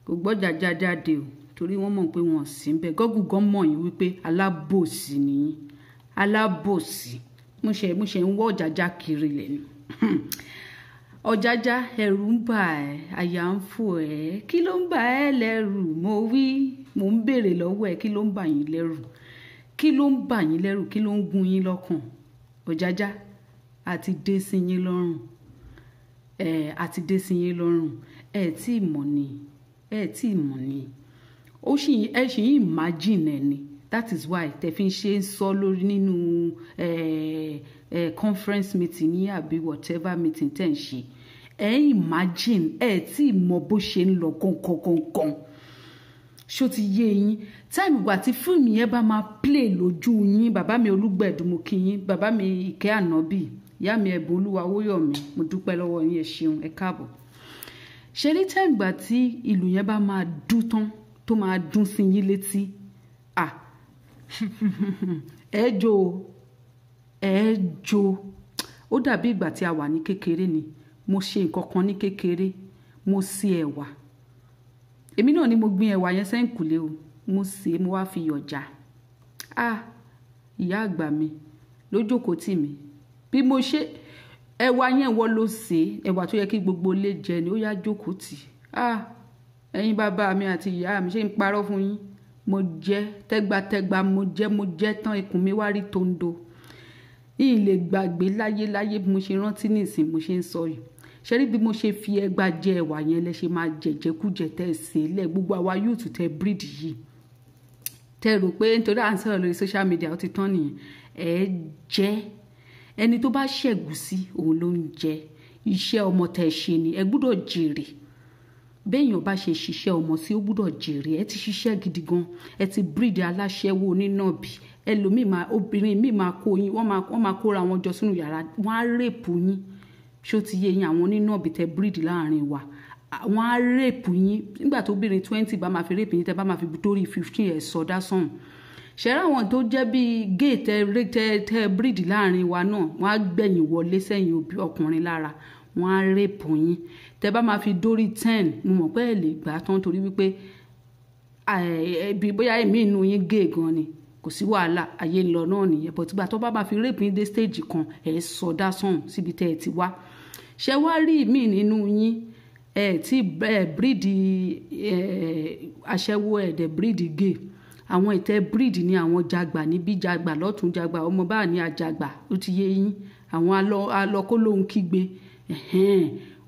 kò gbọ́jàjá jáde o, torí wọ́n mọ̀ pé wọ́n sì ń bẹ̀. Gọ́gùn gan mọ̀ yín wípé alábòsí nìyí, alábòsí. Mo ṣe ń wọ́ ọ̀jájá kiri lẹ́nu. Ọ̀jájá, ẹ̀rù ń bà ẹ́, àyà ń fò ẹ́. Kí ló ń bà ẹ́ lẹ́rù? Mo wí, mò ń béèrè lọ́wọ́ ẹ, kí ló ń bà yín lẹ́rù? Kí ló ń bà yín lẹ́rù? Kí ló ń gún yín lọ́kàn? Ọ̀jájá, a ti dé sí yín lọ́rùn. Ẹ a ti dé sí yín lọ́rùn. Ẹ tí ì mọ̀ ni, ẹ tí ì mọ̀ ni. Ó sì ẹ sì ń imagine ẹ ni. That is why tẹ fi ń ṣe ń sọ lórí nínú ẹ ẹ conference meeting yín àbí whatever meeting tẹ̀ ń ṣe. Ẹ imagine, ẹ tí ì mọ bó ṣe ń lọ gangan gangan. Ṣó ti yé yín? Time ìgbà tí fíìmù yẹn bá máa play lójú yín, bàbá mi Olúgbẹ̀dù, mo kí yín, bàbá mi Ìkẹ́ Ànábì, ìyá mi Ẹ̀bùn Olúwa Wóyọ̀mí, mo dúpẹ́ lọ́wọ́ yín, ẹ ṣeun, ẹ káàbọ̀. Ṣe ní time ìgbà tí ìlù yẹn bá máa dún tán, tó máa dún sí yín létí, ah, ẹ jó o, ẹ jó. Ó dàbí ìgbà tí a wà ní kékeré ni. Mo ṣe nǹkan kan ní kékeré, mo sè ẹ̀wà. Èmi náà ni mo gbin ẹ̀wà yẹn sẹ́yìnkùlé o. Mo sè é, mo wá fi iyọ̀ já. Ah, ìyá àgbà mi ló jókòó tì mí. Bí mo ṣe ẹ̀wà yẹn, wọ́n ló sè é, ẹ̀wà tó yẹ kí gbogbo ilé jẹ ni, ó yá jókòó tì. Ah, ẹ̀yin bàbá mi àti ìyá mi, ṣé ń parọ́ fún yín? Mo jẹ tẹ́gbàtẹ́gbà, mo jẹ, mo jẹ tán, ikùn mi wá rí tondo. Yìí lè gbàgbé láyé láyé. Bí mo ṣe rántí nísìn, mo ṣe ń sọ yìí. Ṣe rí bí mo ṣe fi ẹgba jẹ ẹ̀wà yẹn, lẹ ṣe máa jẹjẹkújẹ tẹ́ ẹ sè é lẹ̀. Gbogbo àwa youth tẹ breed yìí, tẹ́ rò pé nítorí à ń sọ̀rọ̀ lórí social media ó ti tán nìyẹn, ẹ jẹ́ ẹni tó bá ṣẹ̀gúsí, òun ló ń jẹ. Iṣẹ́ ọmọ tẹ́ ṣe ni ẹ gbúdọ̀ jèrè. Béèyàn bá ṣe ṣiṣẹ́ ọmọ sí, ó gbúdọ̀ jèrè. Ẹ ti ṣiṣẹ́ gidi gan. Ẹ ti breed aláṣẹ́wó, onínàbì. Ẹlòmíì máa, obìnrin míì máa kó yín, wọ́n máa kóra wọn jọ sínú yàrá, wọ́n á rape yín. Ṣó ti yé yín? Àwọn onínàbì tẹ breed láàrin wa, wọ́n á rape yín. Nígbà tó obìnrin 20 bá máa fi rape yín, tẹ bá máa fi dórí 15, ẹ̀ sọdá sọ̀hún. Ṣẹ̀rá àwọn tó jẹ́ bíi gay tẹ breed láàrin wa náà, wọ́n á gbẹ̀yìn wọlé sẹ́yìn òbí ọkùnrin lára, wọ́n á rape yín. Tẹ bá máa fi dórí 10, mo mọ̀ pé ẹ lè gbà á tán, torí wípé ẹbí bóyá èmi inú yín gay gan ni, kò sí wàhálà, ayé ń lọ náà nìyẹn. But ìgbà tó bá máa fi rape yín dé stage kan, ẹ̀ sọdá sọ̀hún síbi tẹ́ ẹ ti wá. Ṣẹ wá rí ìmíì nínú yín, ẹ tí ẹ breed aṣẹ́wó, ẹ dẹ̀ breed gay. Àwọn ìtẹ́ breed ni àwọn jagba níbí, jagba lọ́tún, jagba ọmọ báà ní àjàgbà. Ó ti yé yín? Àwọn alọ kó lóhun kígbe,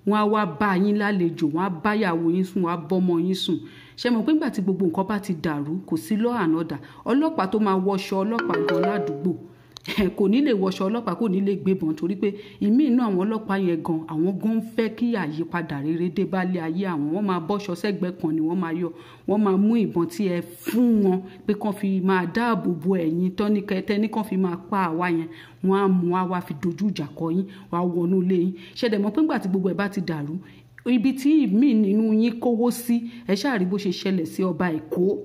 wọ́n á wá bá yín lálejò, wọ́n á báyàwó yín sùn, wọ́n á bọ́mọ yín sùn. Ṣe mọ̀ pé nígbà tí gbogbo nǹkan bá ti dàrú, kò sí law and order. Ọlọ́pàá tó máa wọṣọ ọlọ́pàá gan ládùúgbò kò ní lè wọṣọ ọlọ́pàá, kò ní lè gbébọn, torí pé ìmí inú àwọn ọlọ́pàá yẹn gan, àwọn gan ń fẹ́ kí àyípadà rere dé bá lé ayé àwọn. Wọ́n máa bọ́ṣọ sẹ́gbẹ̀ẹ́ kan ni wọ́n máa yọ, wọ́n máa mú ìbọn tí ẹ fún wọn pé kán fi máa dáàbò bo ẹ̀yin tọ́níkẹ́ ní kán fi máa pa àwa yẹn, wọ́n á mú wá fi dojú ìjà kọ yín, wọ́n á wọnú ilé yín. Ṣẹ̀dẹ̀ mọ̀ pé nígbà tí gbogbo ẹ̀ bá ti dàrú, ibi tí ìmí nínú yín kówó sí, ẹ ṣáà rí bó ṣe ṣẹlẹ̀ sí ọba Èkó.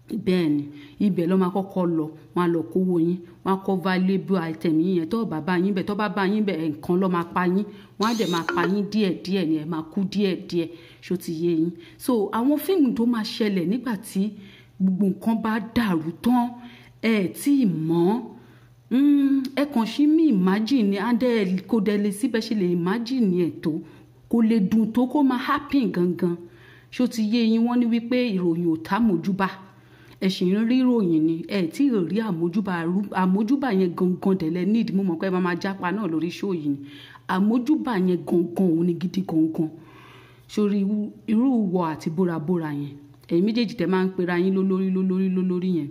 Bẹ́ẹ̀ ni, ibẹ̀ ló máa kọ́kọ́ lọ. Wọ́n á lọ kówó yín, wọ́n á kọ́ valuable item yín yẹn. Tó bá bá yín bẹ̀, tó bá bá yín bẹ̀, nǹkan ló máa pa yín. Wọ́n á dẹ̀ máa pa yín díẹ̀díẹ̀ ni, ẹ máa kú díẹ̀díẹ̀. Ṣó ti yé yín? So àwọn fíìmù tó máa ṣẹlẹ̀ nígbà tí gbogbo nǹkan bá dàrú tán, ẹ tí ì mọ̀. Ẹ kàn sí mi imagine ni, and kò dẹ̀ lè síbẹ̀ ṣe lè imagine ẹ̀ tó, kò lè dùn tó kó máa happen gangan. Ṣó ti yé yín? Wọ́n ní wípé ìròyìn ò tá mojúbà. Ẹ sì ń rí ìròyìn ni, ẹ tí ì rí àmójúbà. Àmójúbà yẹn gangan dẹ̀lẹ́ need. Mo mọ̀ pé ẹ máa máa jápa náà lórí show yìí ni. Àmójúbà yẹn gangan, òun ni gidi gangan. Sórí irú ìwọ àti bórabóra yẹn, ẹ̀yin méjèèjì tẹ máa ń pera yín lólórí lólórí lólórí yẹn,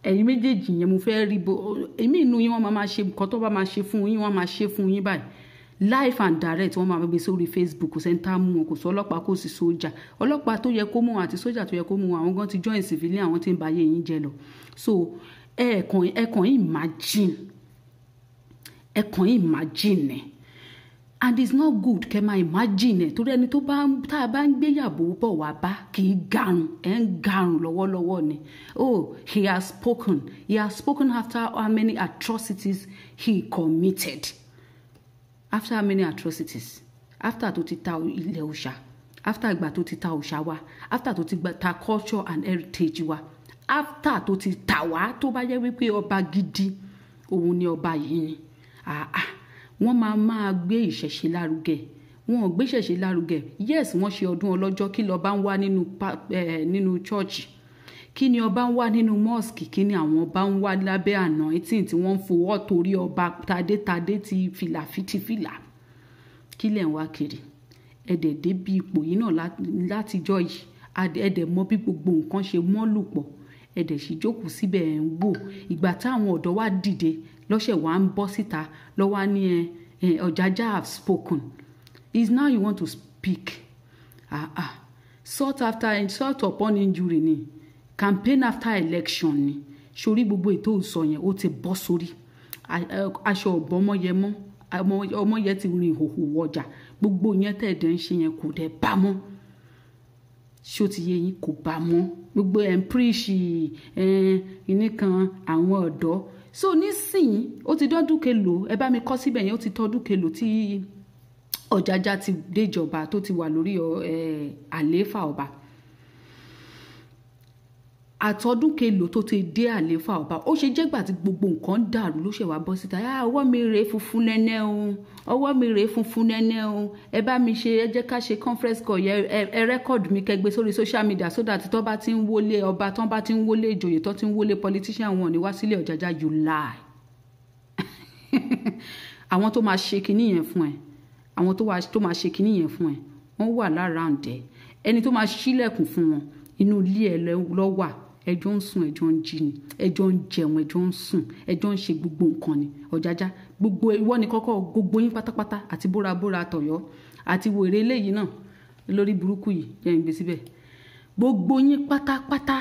ẹ̀yin méjèèjì yẹn, mo fẹ́ rí bó èmi inú yín, wọ́n máa máa ṣe nǹkan tó bá máa ṣe fún yín, wọ́n máa ṣe fún yín báyìí live and direct. Wọ́n máa gbé sórí Facebook. Kò sẹ́ńtà mú wọn, kò sí ọlọ́pàá, kò sí sójà. Ọlọ́pàá tó yẹ kó mú wọn àti sójà tó yẹ kó mú wọn, àwọn gan ti join civilian, àwọn tí ń ba ayé yín jẹ lọ. So ẹ kàn imagine, ẹ kàn imagine ẹ, and it's not good kẹ́ máa imagine ẹ, torí ẹni tó bá tá a bá ń gbéyàwó bọ̀ wá bá kì í garùn. Ẹ̀ ń garùn lọ́wọ́lọ́wọ́ ni. Oh, he has spoken. He has spoken after how many atrocities he committed, after how many atrocities, after tó ti ta ilẹ̀ òòṣà, after ìgbà tó ti ta òòṣà wa, after tó ti ta culture and heritage wa, after tó ti tà wá. Tó bá jẹ́ wípé ọba gidi òun ni ọba yìí ni, ah ah, Wọ́n máa máa gbé ìṣẹ̀ṣe lárugẹ. Wọn ò gbé ìṣẹ̀ṣe lárugẹ. Yes, wọ́n ṣe ọdún ọlọ́jọ́. Kí lọ́ba ń wá nínú church? Kí ni ọba ń wá nínú mosque? Kí ni àwọn ọba ń wá lábẹ́ anointing tí wọ́n ń fowó torí ọba tadétadé ti fìlà fitifìlà? Kí lẹ̀ ń wá kiri? Ẹ̀dẹ̀ débi ipò yìí náà látijọ́ yìí, ẹ̀dẹ̀ mọ bí gbogbo nǹkan ṣe mọ́ lù pọ̀. Ẹ̀dẹ̀ sì jókòó síbẹ̀, ẹ̀ ń wò. Ìgbà táwọn ọ̀dọ́ wa dìde lọ́sẹ̀ wa ń bọ́ síta lọ́wọ́ á ní ẹ Ọ̀jájá have spoken. Is now you want to speak? Ah ah, salt after salt upon injury ni, campaign after election ni. Sórí gbogbo ètò ìsọ yẹn, ó ti bọ́ sórí aṣọ ọ̀bọ ọmọyẹ mọ́. Ọmọyẹ ti rìn ìhòhò wọjà. Gbogbo yẹn tẹ̀dẹ̀ ń ṣe yẹn kò dẹ̀ bá mọ́. Ṣó ti yé yín? Kò bá mọ́. Gbogbo ẹ̀ ń preach ìní kan àwọn ọ̀dọ́. So nísìnyí, ó ti dọ́dún kelò, ẹ bá mi kọ́ síbẹ̀ yẹn, ó ti tọ́dún kelò tí Ọ̀jájá ti déjọba, tó ti wà lórí àlééfà ọba. Àtọdún kelò tó ti dé àlééfà ọba, ó ṣe jẹ́gbà tí gbogbo nǹkan dàrú ló ṣe wá bọ́ síta? "Ọwọ́ mi rèé funfun nẹ́nẹ́ o, ọwọ́ mi rèé funfun nẹ́nẹ́ o. Ẹ bá mi ṣe, ẹ jẹ́ ká ṣe conference call yẹ, ẹ record mi, kẹgbẹ́ sórí social media, so that tó bá ti ń wọlé ọba, tó bá ti ń wọlé ìjòyè, tó ti ń wọlé politician, wọn ní wá sílé Ọ̀jájá." You lie. Àwọn tó máa ṣe kinní yẹn fún ẹ, àwọn tó máa ṣe kinní yẹn fún ẹ, wọ́n wà lára ǹdẹ. Ẹni tó máa ṣílẹ̀kùn fún wọn, inú ilé ẹ lọ wà. Ẹjọ́ ń sùn, ẹjọ́ ń jí ni, ẹjọ́ ń jẹun, ẹjọ́ ń sùn, ẹjọ́ ń ṣe gbogbo nǹkan ni. Ọ̀jájá, gbogbo ìwọ ni kọ́kọ́, gbogbo yín pátápátá, àti bórabóra tọ̀yọ́ àti wèrè eléyìí náà lórí burúkú yìí jẹ́ ń gbé síbẹ̀, gbogbo yín pátápátá.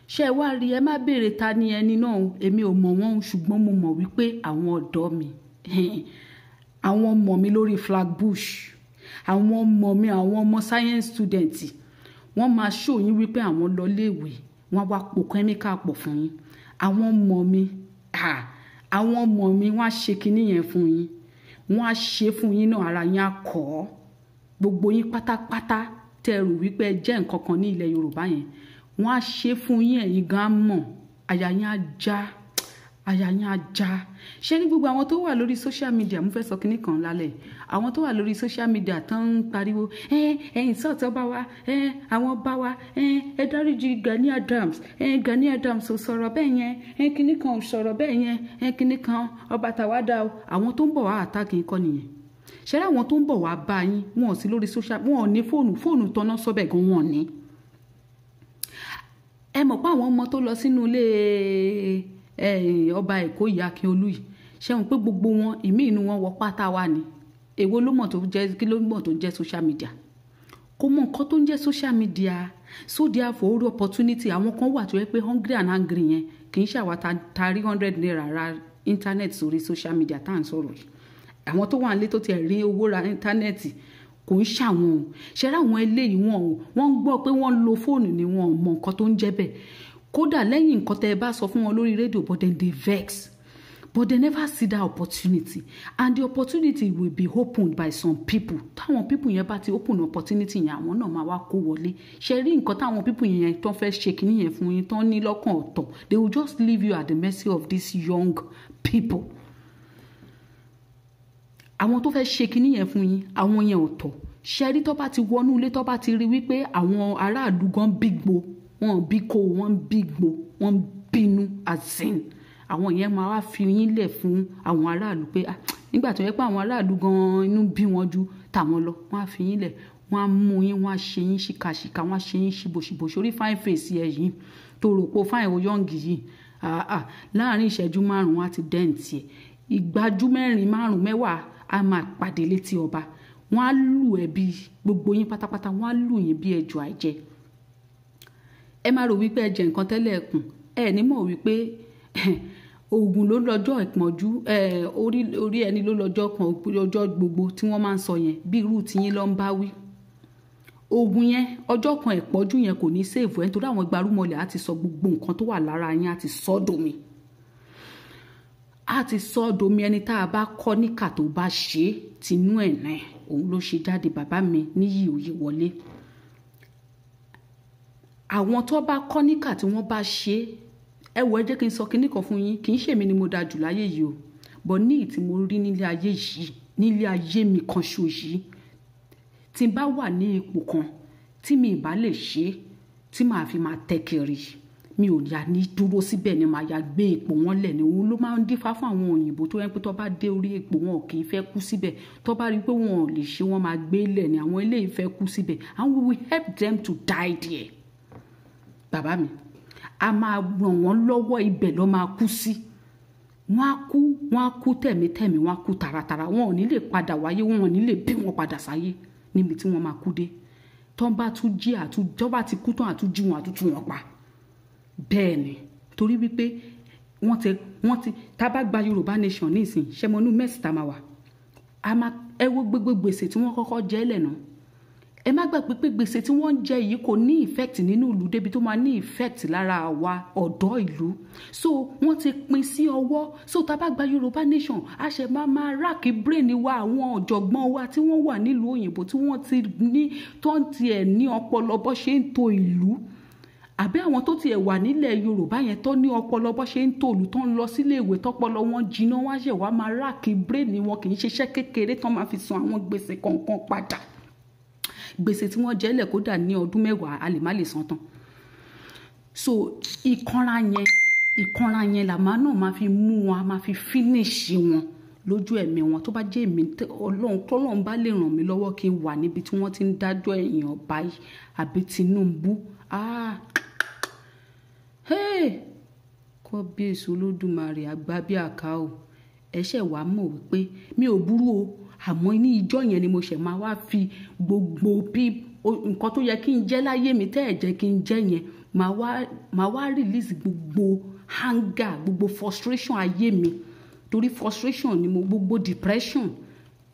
Ṣé ẹ wá rí? Ẹ má béèrè ta ni ẹni náà o. Èmi ò mọ̀ wọ́n o, ṣùgbọ́n mo mọ̀ wípé àwọn ọ̀dọ́ mi, àwọn ọmọ mi lórí Flagbush, àwọn ọmọ mi, àwọn ọmọ science student, wọ́n máa ṣó yín wípé àwọn lọ léèwé, wọ́n wá po kẹ́míkà pọ̀ fún yín. Àwọn ọmọ mi, àwọn ọmọ mi, wọ́n á ṣe kinní yẹn fún yín, wọ́n á ṣe fún yín náà, ara yín á kọ́ ọ́. Gbogbo yín pátápátá tẹ́ ẹ rò wípé ẹ jẹ́ nǹkan kan ní ilẹ̀ Yorùbá yẹn, wọ́n á ṣe fún yín, ẹ̀yin gan mọ̀, àyà yín á já, àyà yín á já. Ṣé ní gbogbo àwọn tó wà lórí social media, mo fẹ́ sọ kinní kan lálẹ́. Àwọn tó wà lórí social media tán ń pariwo, ẹ ẹ̀yin sọ̀tọ̀ bá wa, ẹ àwọn bá wa, ẹ ẹ dáríjì Gani Adams, ẹ Gani Adams ò sọ̀rọ̀ bẹ́ẹ̀ yẹn, ẹ kinní kan ò sọ̀rọ̀ bẹ́ẹ̀ yẹn, ẹ kinní kan ọba tàwádà o. Àwọn tó ń bọ̀ wá attack kọ́ nìyẹn. Ṣé àwọn tó ń bọ̀ wá bá yín, wọn ò sí lórí social, wọn ò ní fóònù. Fóònù tọ́ná sọ́bẹ̀ gan wọn ò ní. Ẹ mọ̀ pé àwọn ọmọ tó lọ sínú ilé ọba Èkó yìí, Akínolú yìí, ṣé wọn pé gbogbo wọn, ìmí inú wọn wọ pátá wa ni. Èwo ló mọ̀ tó jẹ́? Kí ló mọ̀ tó jẹ́ social media? Kò mọ̀ nǹkan tó ń jẹ́ social media. So therefore, orí opportunity àwọn kan wà tó yẹ pé hungry and angry yẹn, kì í ṣàwà ta rí 100 naira ra internet sórí social media tá à ń sọ̀rọ̀ yìí. Àwọn tó wà nílé tó ti rí owó ra internet, kò ń ṣàwọn o. Ṣẹ́rẹ́ àwọn eléyìí, wọn o, wọ́n ń gbọ́ pé wọ́n ń lo fóònù ni, wọn ò mọ nǹkan tó ń jẹ́ bẹ́ẹ̀. Kódà lẹ́yìn nǹkan tẹ́ ẹ bá sọ fún wọn lórí rédíò, but then they vex, but they never see that opportunity, and the opportunity will be opened by some people. Táwọn people yẹn bá ti open opportunity yẹn, àwọn náà máa wá kó wọlé. Ṣe rí nǹkan táwọn people yẹn tó fẹ́ ṣe kinní yẹn fún yín, tó ní lọ́kàn ọ̀tọ̀, they will just leave you at the mercy of these young people. Àwọn tó fẹ́ ṣe kinní yẹn fún yín, àwọn yẹn ọ̀tọ̀. Ṣe rí, tó bá ti wọnú ilé, tó bá ti rí wípé àwọn aráàlú gan bígbó, wọn bí kó wọn bígbó, wọn bínú azin, àwọn yẹn máa wá fi yín lẹ̀ fún àwọn aráàlú pé, ah, nígbà tó yẹ pé àwọn aráàlú gan inú bí wọn ju tàwọn lọ, wọn á fi yín lẹ̀, wọn á mú yín, wọn á ṣe yín ṣìkàṣìkà, wọn á ṣe yín ṣìbòṣìbò. Sórí fine face ẹ yìí tó rò pé fine o young yìí, ah ah, láàrin ìṣẹ́jú 5 á ti dẹ́ǹtì ẹ̀. Ìgbájú mẹ́rin, márùn, mẹ́wàá á máa pàdé létí ọba. Wọ́n á lù ẹ́ bí gbogbo yín pátápátá, wọ́n á lù yín bí ẹjọ́ àìjẹ. Ẹ má rò wípé ẹ jẹ nǹkan tẹ́lẹ̀ ẹ̀kùn, ẹ ní mọ̀ wípé oògùn ló lọ́jọ́ ìpọ́njú, orí ẹni ló lọ́jọ́ kan ọjọ́ gbogbo tí wọ́n máa ń sọ yẹn, bí irú tiyín ló ń bá wí. Oògùn yẹn, ọjọ́ kan ìpọ́njú yẹn kò ní save ẹ, nítorí àwọn gbarúmọlẹ̀ á ti sọ gbogbo nǹkan tó wà lára yín, á ti sọ dòmí, á ti sọ domi. Ẹni tá a bá kọ́ níkà, tó bá ṣe é tinú ẹ̀ náà, òun ló ṣe jáde. Bàbá mi níyì òye wọlé. Àwọn tó bá kọ́ níkà, tí wọ́n bá ṣe é, ẹ wò, ẹ jẹ́ kí n sọ kinní kan fún yín. Kì í ṣèmi ni mo da jù láyé yìí o, but ní ìtí mo rí nílé ayé yìí, Nílé ayé mi kan ṣo yìí, tí n bá wà ní ipò kan tí mi ì bá lè ṣe, tí màá fi máa tẹ́ kiri, mi ò yà ní dúró síbẹ̀ ni, màá ya gbé ipò wọn lẹ̀ ni. Òun ló máa ń dífá fún àwọn òyìnbó tó yẹ pé tó bá dé orí ipò, wọn ò kì í fẹ́ kú síbẹ̀. Tó bá rí i pé wọn ò lè ṣe, wọn máa gbé lẹ̀ ni. Àwọn eléyìí fẹ́ kú síbẹ̀, and we will help them to die there. Bàbá mi, a máa ràn wọ́n lọ́wọ́, ibẹ̀ ló máa kú sí. Wọ́n á kú, wọ́n á kú tẹ̀mítẹ̀mí, wọ́n á kú taratara. Wọn ò ní lè padà wáyé, wọn ò ní lè bí wọn padà sáyé níbi tí wọ́n máa kú dé. Tó bá tún jí àtún, tó bá ti kú tán, àtúnjí wọn, àtúntún wọn pa. Bẹ́ẹ̀ ni, torí wípé wọ́n ti tá a bá gba Yorùbá Nation nísìn, ṣẹmọnú mẹ́sì tá a máa wà, a máa ẹ wo gbogbo gbèsè tí wọ́n kọ́kọ́ jẹ́ lẹ̀ náà. Ẹ má gbàgbé pé gbèsè tí wọ́n ń jẹ yìí kò ní effect nínú ìlú débi tó máa ní effect lára àwa ọ̀dọ́ ìlú. So wọ́n ti pín sí ọwọ́. So tá a bá gba Yorùbá Nation, a ṣe máa máa rack brain wa, àwọn ọ̀jọ̀gbọ́n wa tí wọ́n wà nílùú òyìnbó, tí wọ́n ti ní, tó ń tiẹ̀ ní ọpọlọ bó ṣe ń to ìlú, àbí àwọn tó tiẹ̀ wà nílẹ̀ Yorùbá yẹn tó ní ọpọlọ bó ṣe ń tòlù, tó ń lọ sílé ìwé, tọpọlọ wọn jiná, wá ṣẹ̀ wá máa rack brain wọn. Kì í ṣiṣẹ́ kékeré tán máa fi san àwọn gbèsè kọ̀ọ̀kan padà. Gbèsè tí wọ́n jẹ́lẹ̀, kódà ní ọdún 10, a lè má lè san tán. So ìkanra yẹn làmá náà máa fi mú wọn, a máa fi finish wọn lójú ẹ̀mí wọn. Tó bá jẹ́ èmi, Ọlọ́run, tọ́lọ́run bá lè ràn mí lọ́wọ́ kí n wà níbi tí wọ́n ti ń dájọ́ èèyàn báyìí, àbí Tinubu, ah, hey, kọ́bíyèsí Olódùmarè àgbà bí àká o. Ẹ ṣẹ̀ wá mọ̀ wípé mi ò burú o. Àmọ́ ní ìjọ́ yẹn ni mo ṣẹ̀ máa wá fi gbogbo bí nǹkan tó yẹ kí n jẹ́ láyé mi tẹ́ ẹ̀ jẹ́ kí n jẹ́ yẹn, máa wá release gbogbo anger, gbogbo frustration ayé mi, torí frustration ni mo, gbogbo depression,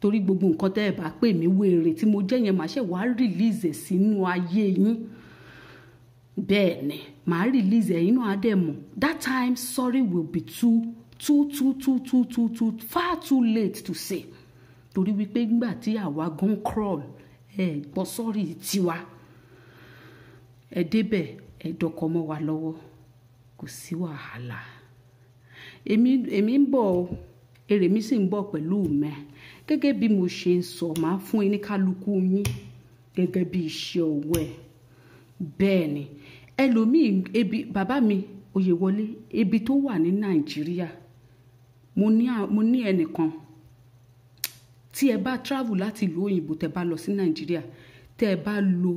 torí gbogbo nǹkan tẹ́ ẹ̀ bá pè mí, wèrè tí mo jẹ́ yẹn, màá ṣẹ̀ wá release ẹ̀ sínú ayé yín. Bẹ́ẹ̀ ni, màá release ẹ̀, inú á dẹ̀ mọ̀. That time, sorry will be too too too too too too too far too late to say, torí wípé nígbà tí àwa gan crawl, ẹ gbọ́ sorry tiwa. Ẹ débẹ̀, ẹ dọkọ mọ́ wa lọ́wọ́, kò sí wàhálà. Èmi ń bọ̀ o, èrè mi sì ń bọ̀ pẹ̀lú mẹ́. Gẹ́gẹ́ bí mo ṣe ń sọ, màá fún yín ní kálukú yín gẹ́gẹ́ bí iṣẹ́ ọwọ́ ẹ̀. Bẹ́ẹ̀ ni, ẹlòmíì ebi, bàbá mi Oyèwọlé, ebi tó wà ní Nàìjíríà. Mo ní ẹnìkan tí ẹ bá travel láti ìlú òyìnbó, tẹ bá lọ sí Nàìjíríà, tẹ ẹ bá lo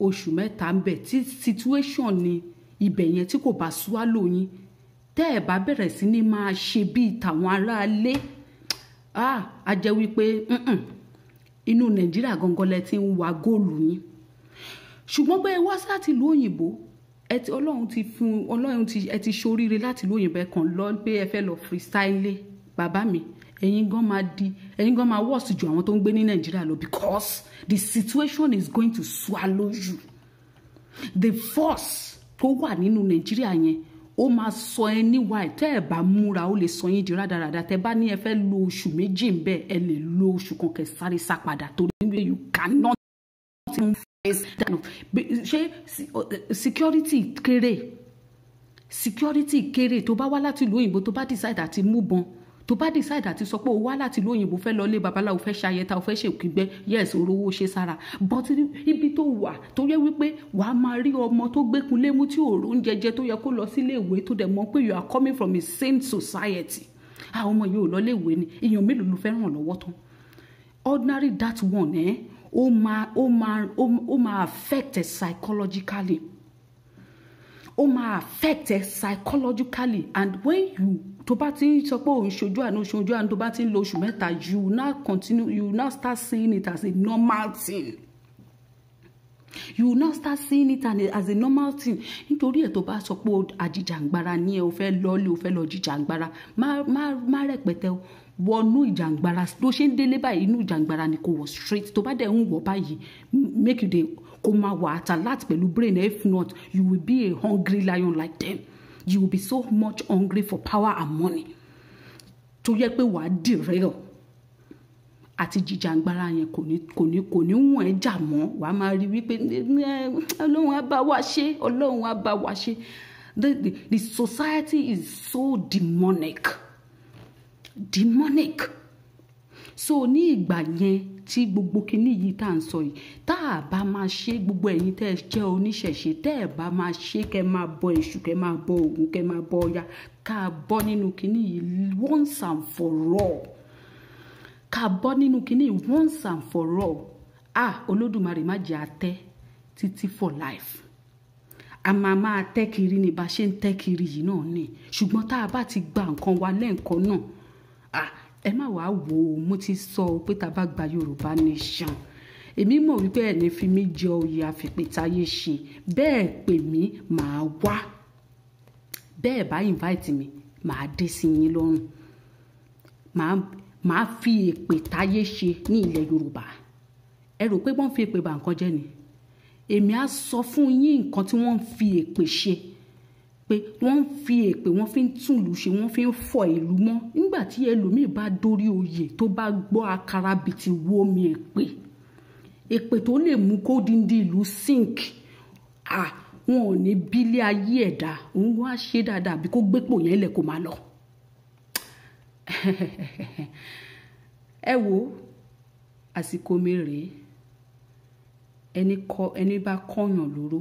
oṣù 3 ń bẹ̀, tí situation ni ibẹ̀ yẹn tí kò bá swallow yín, tẹ́ ẹ bá bẹ̀rẹ̀ sí ní máa ṣe bíi tàwọn aráalé, ah, a jẹ́ wípé inú Nàìjíríà gangan lẹ ti ń wa góòlù yín. Ṣùgbọ́n pé ẹ wá láti ìlú òyìnbó, ẹ ti Ọlọ́run ti fún, Ọlọ́run ti, ẹ ti ṣoríire láti ìlú òyìnbó, ẹ kàn lọ pé ẹ fẹ́ lọ freestyle, bàbá mi, ẹ̀yin gan máa di, ẹ̀yin gan máa worse ju àwọn tó ń gbé ní Nàìjíríà lọ, because the situation is going to swallow you. The force tó wà nínú Nàìjíríà yẹn, ó máa sọ ẹ níwà ẹ. Tẹ́ ẹ bá múra, ó lè sọ yín di rádaràda. Tẹ́ bá ní ẹ fẹ́ lo oṣù 2 ń bẹ̀, ẹ lè lo oṣù kan kẹ́ sáré sá padà, torí wípé you cannot even face that. Ṣé security kéré? Security kéré. Tó bá wá láti ìlú òyìnbó, tó bá decide àti mú bọn, tó bá decide àti sọ pé o wá láti ìlú òyìnbó, fẹ́ lọ lé babaláwo, fẹ́ ṣayẹta, o fẹ́ ṣèkígbẹ́, yes, orówó ṣe sára. But ibi tó wà tó yẹ wípé wàá máa rí ọmọ tó gbékun lémú, tí ò róúnjẹ jẹ, tó yẹ kó lọ sílé ìwé, tó dẹ̀ mọ̀ pé you are coming from a sane society, àwọn ọmọ yìí ò lọ lé ìwé ni, èèyàn mélòó ló fẹ́ ràn lọ́wọ́ tán? Ordinary that one, eh, ó máa affect ẹ psychologically, ó máa affect ẹ psychologically. And when you, tó bá ti ń sọ pé òun ṣojú àánú, ṣojú àánú, tó bá ti ń lo oṣù 3, you now continue, you now start seeing it as a normal thing. You now start seeing it as a normal thing. Nítorí ẹ̀, tó bá sọ pé àjìjàngbara ní ẹ, o fẹ́ lọ́ọ́lé, o fẹ́ lọ jìjàngbara, má rẹpẹtẹ wọnú ìjàngbara. Tó ṣe ń délé báyìí, inú ìjàngbara ni kò wọ̀ straight. Tó bá dẹ̀ ń wọ̀ báyìí, make you dey, kó máa wà at alert pẹ̀lú brain. If not, you will be a hungry lion like them. You will be so much hungry for power and money tó yẹ pé wàá derail àti jìjàngbara yẹn, kò ní wọ̀n ẹ́ jà mọ́. Wàá máa rí wípé Ọlọ́run á bá wa ṣe, Ọlọ́run á bá wa ṣe. The society is so demonic, demonic. So ní ìgbà yẹn tí gbogbo kinní yìí tá à ń sọ yìí, tá a bá máa ṣe, gbogbo ẹ̀yin tẹ́ ẹ jẹ́ oníṣẹ̀ṣe, tẹ́ ẹ bá máa ṣe, kẹ́ máa bọ Èṣù, kẹ́ máa bọ Ògún, kẹ́ máa bọ Ọya, ká bọ́ nínú kinní yìí once and for all, ká bọ́ nínú kinní yìí once and for all. Ah, Olódùmarè, má jẹ́ atẹ́ títí for life. A máa máa tẹ́ kiri ní bá ṣe ń tẹ́ kiri yìí náà ni. Ṣùgbọ́n tá a bá ti gba nǹkan wa lẹ́ǹkan náà, ah, ẹ má wàá wò ó. Mo ti sọ pé tá a bá gba Yorùbá Nation, èmi mọ̀ wípé ẹ̀ ní fi mí jẹ oyè àfìpètáyé ṣe. Bẹ́ẹ̀ pè mí, màá wá. Bẹ́ẹ̀ bá invite mi, màá dé sí yín lọ́rùn. Màá fi èpè táyé ṣe ní ilẹ̀ Yorùbá. Ẹ rò pé wọ́n fi èpè bà nǹkan jẹ́ ni? Èmi á sọ fún yín nǹkan tí wọ́n ń fi èpè ṣe, pé wọ́n ń fi èpè, wọ́n fi ń túlù ṣe, wọ́n fi ń fọ ìlú mọ́. Nígbà tí ẹlòmíì bá dórí oyè, tó bá gbọ́ akarabìtì wó mi èpè, èpè tó lè mú kó díndín ìlú sink, ah, wọn ò ní bílé ayé ẹ̀dá òun wá ṣe dáadáa àbí kó gbépò yẹn lẹ̀ kó máa lọ. Ẹ wo, àsìkò mi rèé. Ẹni kọ, ẹni bá kọyàn lóró,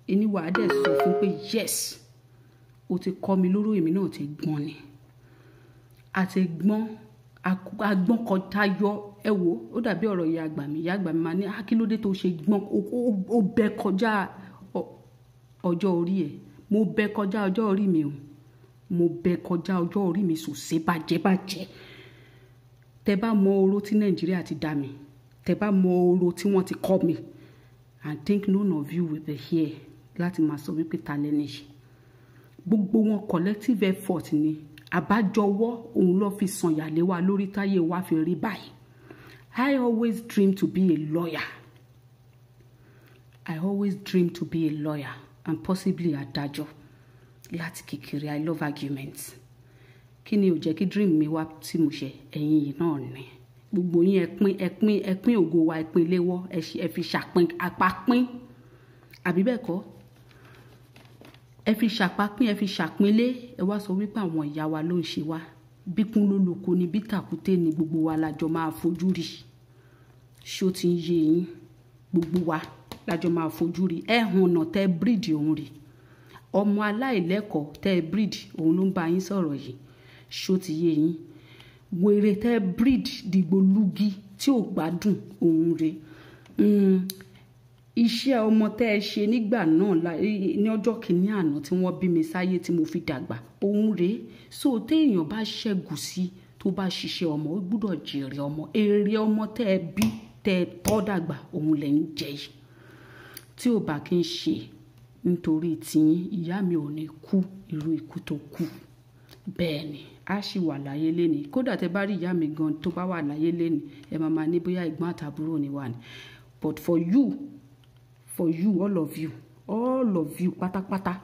ẹni wàá dẹ̀ sọ fún pé yes, o ti kọ́ mi lóró, èmi náà ti gbọ́n ni. A ti gbọ́n, agbọ́n kọjá yọ. Ẹ wo, ó dàbí ọ̀rọ̀ ìyá àgbà mi. Ìyá àgbà mi máa ní, "Ah, kí ló dé tó ṣe gbọ́n? Ó bẹ kọjá ọjọ́ orí ẹ̀." Mo bẹ kọjá ọjọ́ orí mi o. Mo bẹ kọjá ọjọ́ orí mi sòsé bàjẹ́ bàjẹ́. Tẹ bá mọ oró tí Nàìjíríà ti dá mi, tẹ bá mọ oró tí wọ́n ti kọ́ mi, I think none of you will be here láti máa sọ wípé ta lẹ́ni yìí. Gbogbo wọn, collective effort ni, àbájọwọ́ òun ló fi sànyà lé wa lórí táyé wa fi rí báyìí. I always dream to be a lawyer. I always dream to be a lawyer and possibly adájọ́ láti kékeré. I love arguments. Kí ni ò jẹ́ kí dream mi wá tí mo ṣe? Ẹ̀yin yìí náà ni. Gbogbo yín, ẹ pín, ẹ pín, ẹ pín ògo wa, ẹ pín léwọ́, ẹ fi ṣàpín apápín, àbí bẹ́ẹ̀ kọ́? Ẹ fi ṣàpápín, ẹ fi ṣàpínlé. Ẹ wá sọ wípé àwọn ìyá wa ló ń ṣe wá. Bíkún ló lóko ni, bí tàkúté ni, gbogbo wa lájọ máa fojú rí. Ṣó ti ń yé yín? Gbogbo wa lájọ máa fojú rí. Ẹ hàn ọ̀nà tẹ́ breed òun rí. Ọmọ aláìlẹ́kọ̀ọ́ tẹ́ breed, òun ló ń bá yín sọ̀rọ̀ yìí. Ṣó ti yé yín? Wèrè tẹ́ breed, dìgbòlugi tí ò gbádùn, òun rè. Iṣẹ́ ọmọ tẹ́ ẹ ṣe nígbà náà ní ọjọ́ kìíní àná tí wọ́n bí mi sáyé tí mo fi dàgbà, òun rèé. So téèyàn bá ṣẹ́gun sí, tó bá ṣiṣẹ́ ọmọ, ó gbúdọ̀ jèrè ọmọ. Èrè ọmọ tẹ́ ẹ bí, tẹ́ ẹ tọ́ dàgbà, òun lẹ̀ ń jẹ yìí. Tí ò bá kí ń ṣe nítorí tiyín, ìyá mi ò ní kú irú ikú tó kú. Bẹ́ẹ̀ ni, a sì wà láyé lénìí. Kódà tẹ́ bá rí ìyá mi gan tó bá wà láyé lénìí, ẹ máa máa ní bóyá ẹ̀gbọ́n àtàbúrò ni wà ní. But for you, all of you, all of you pátápátá,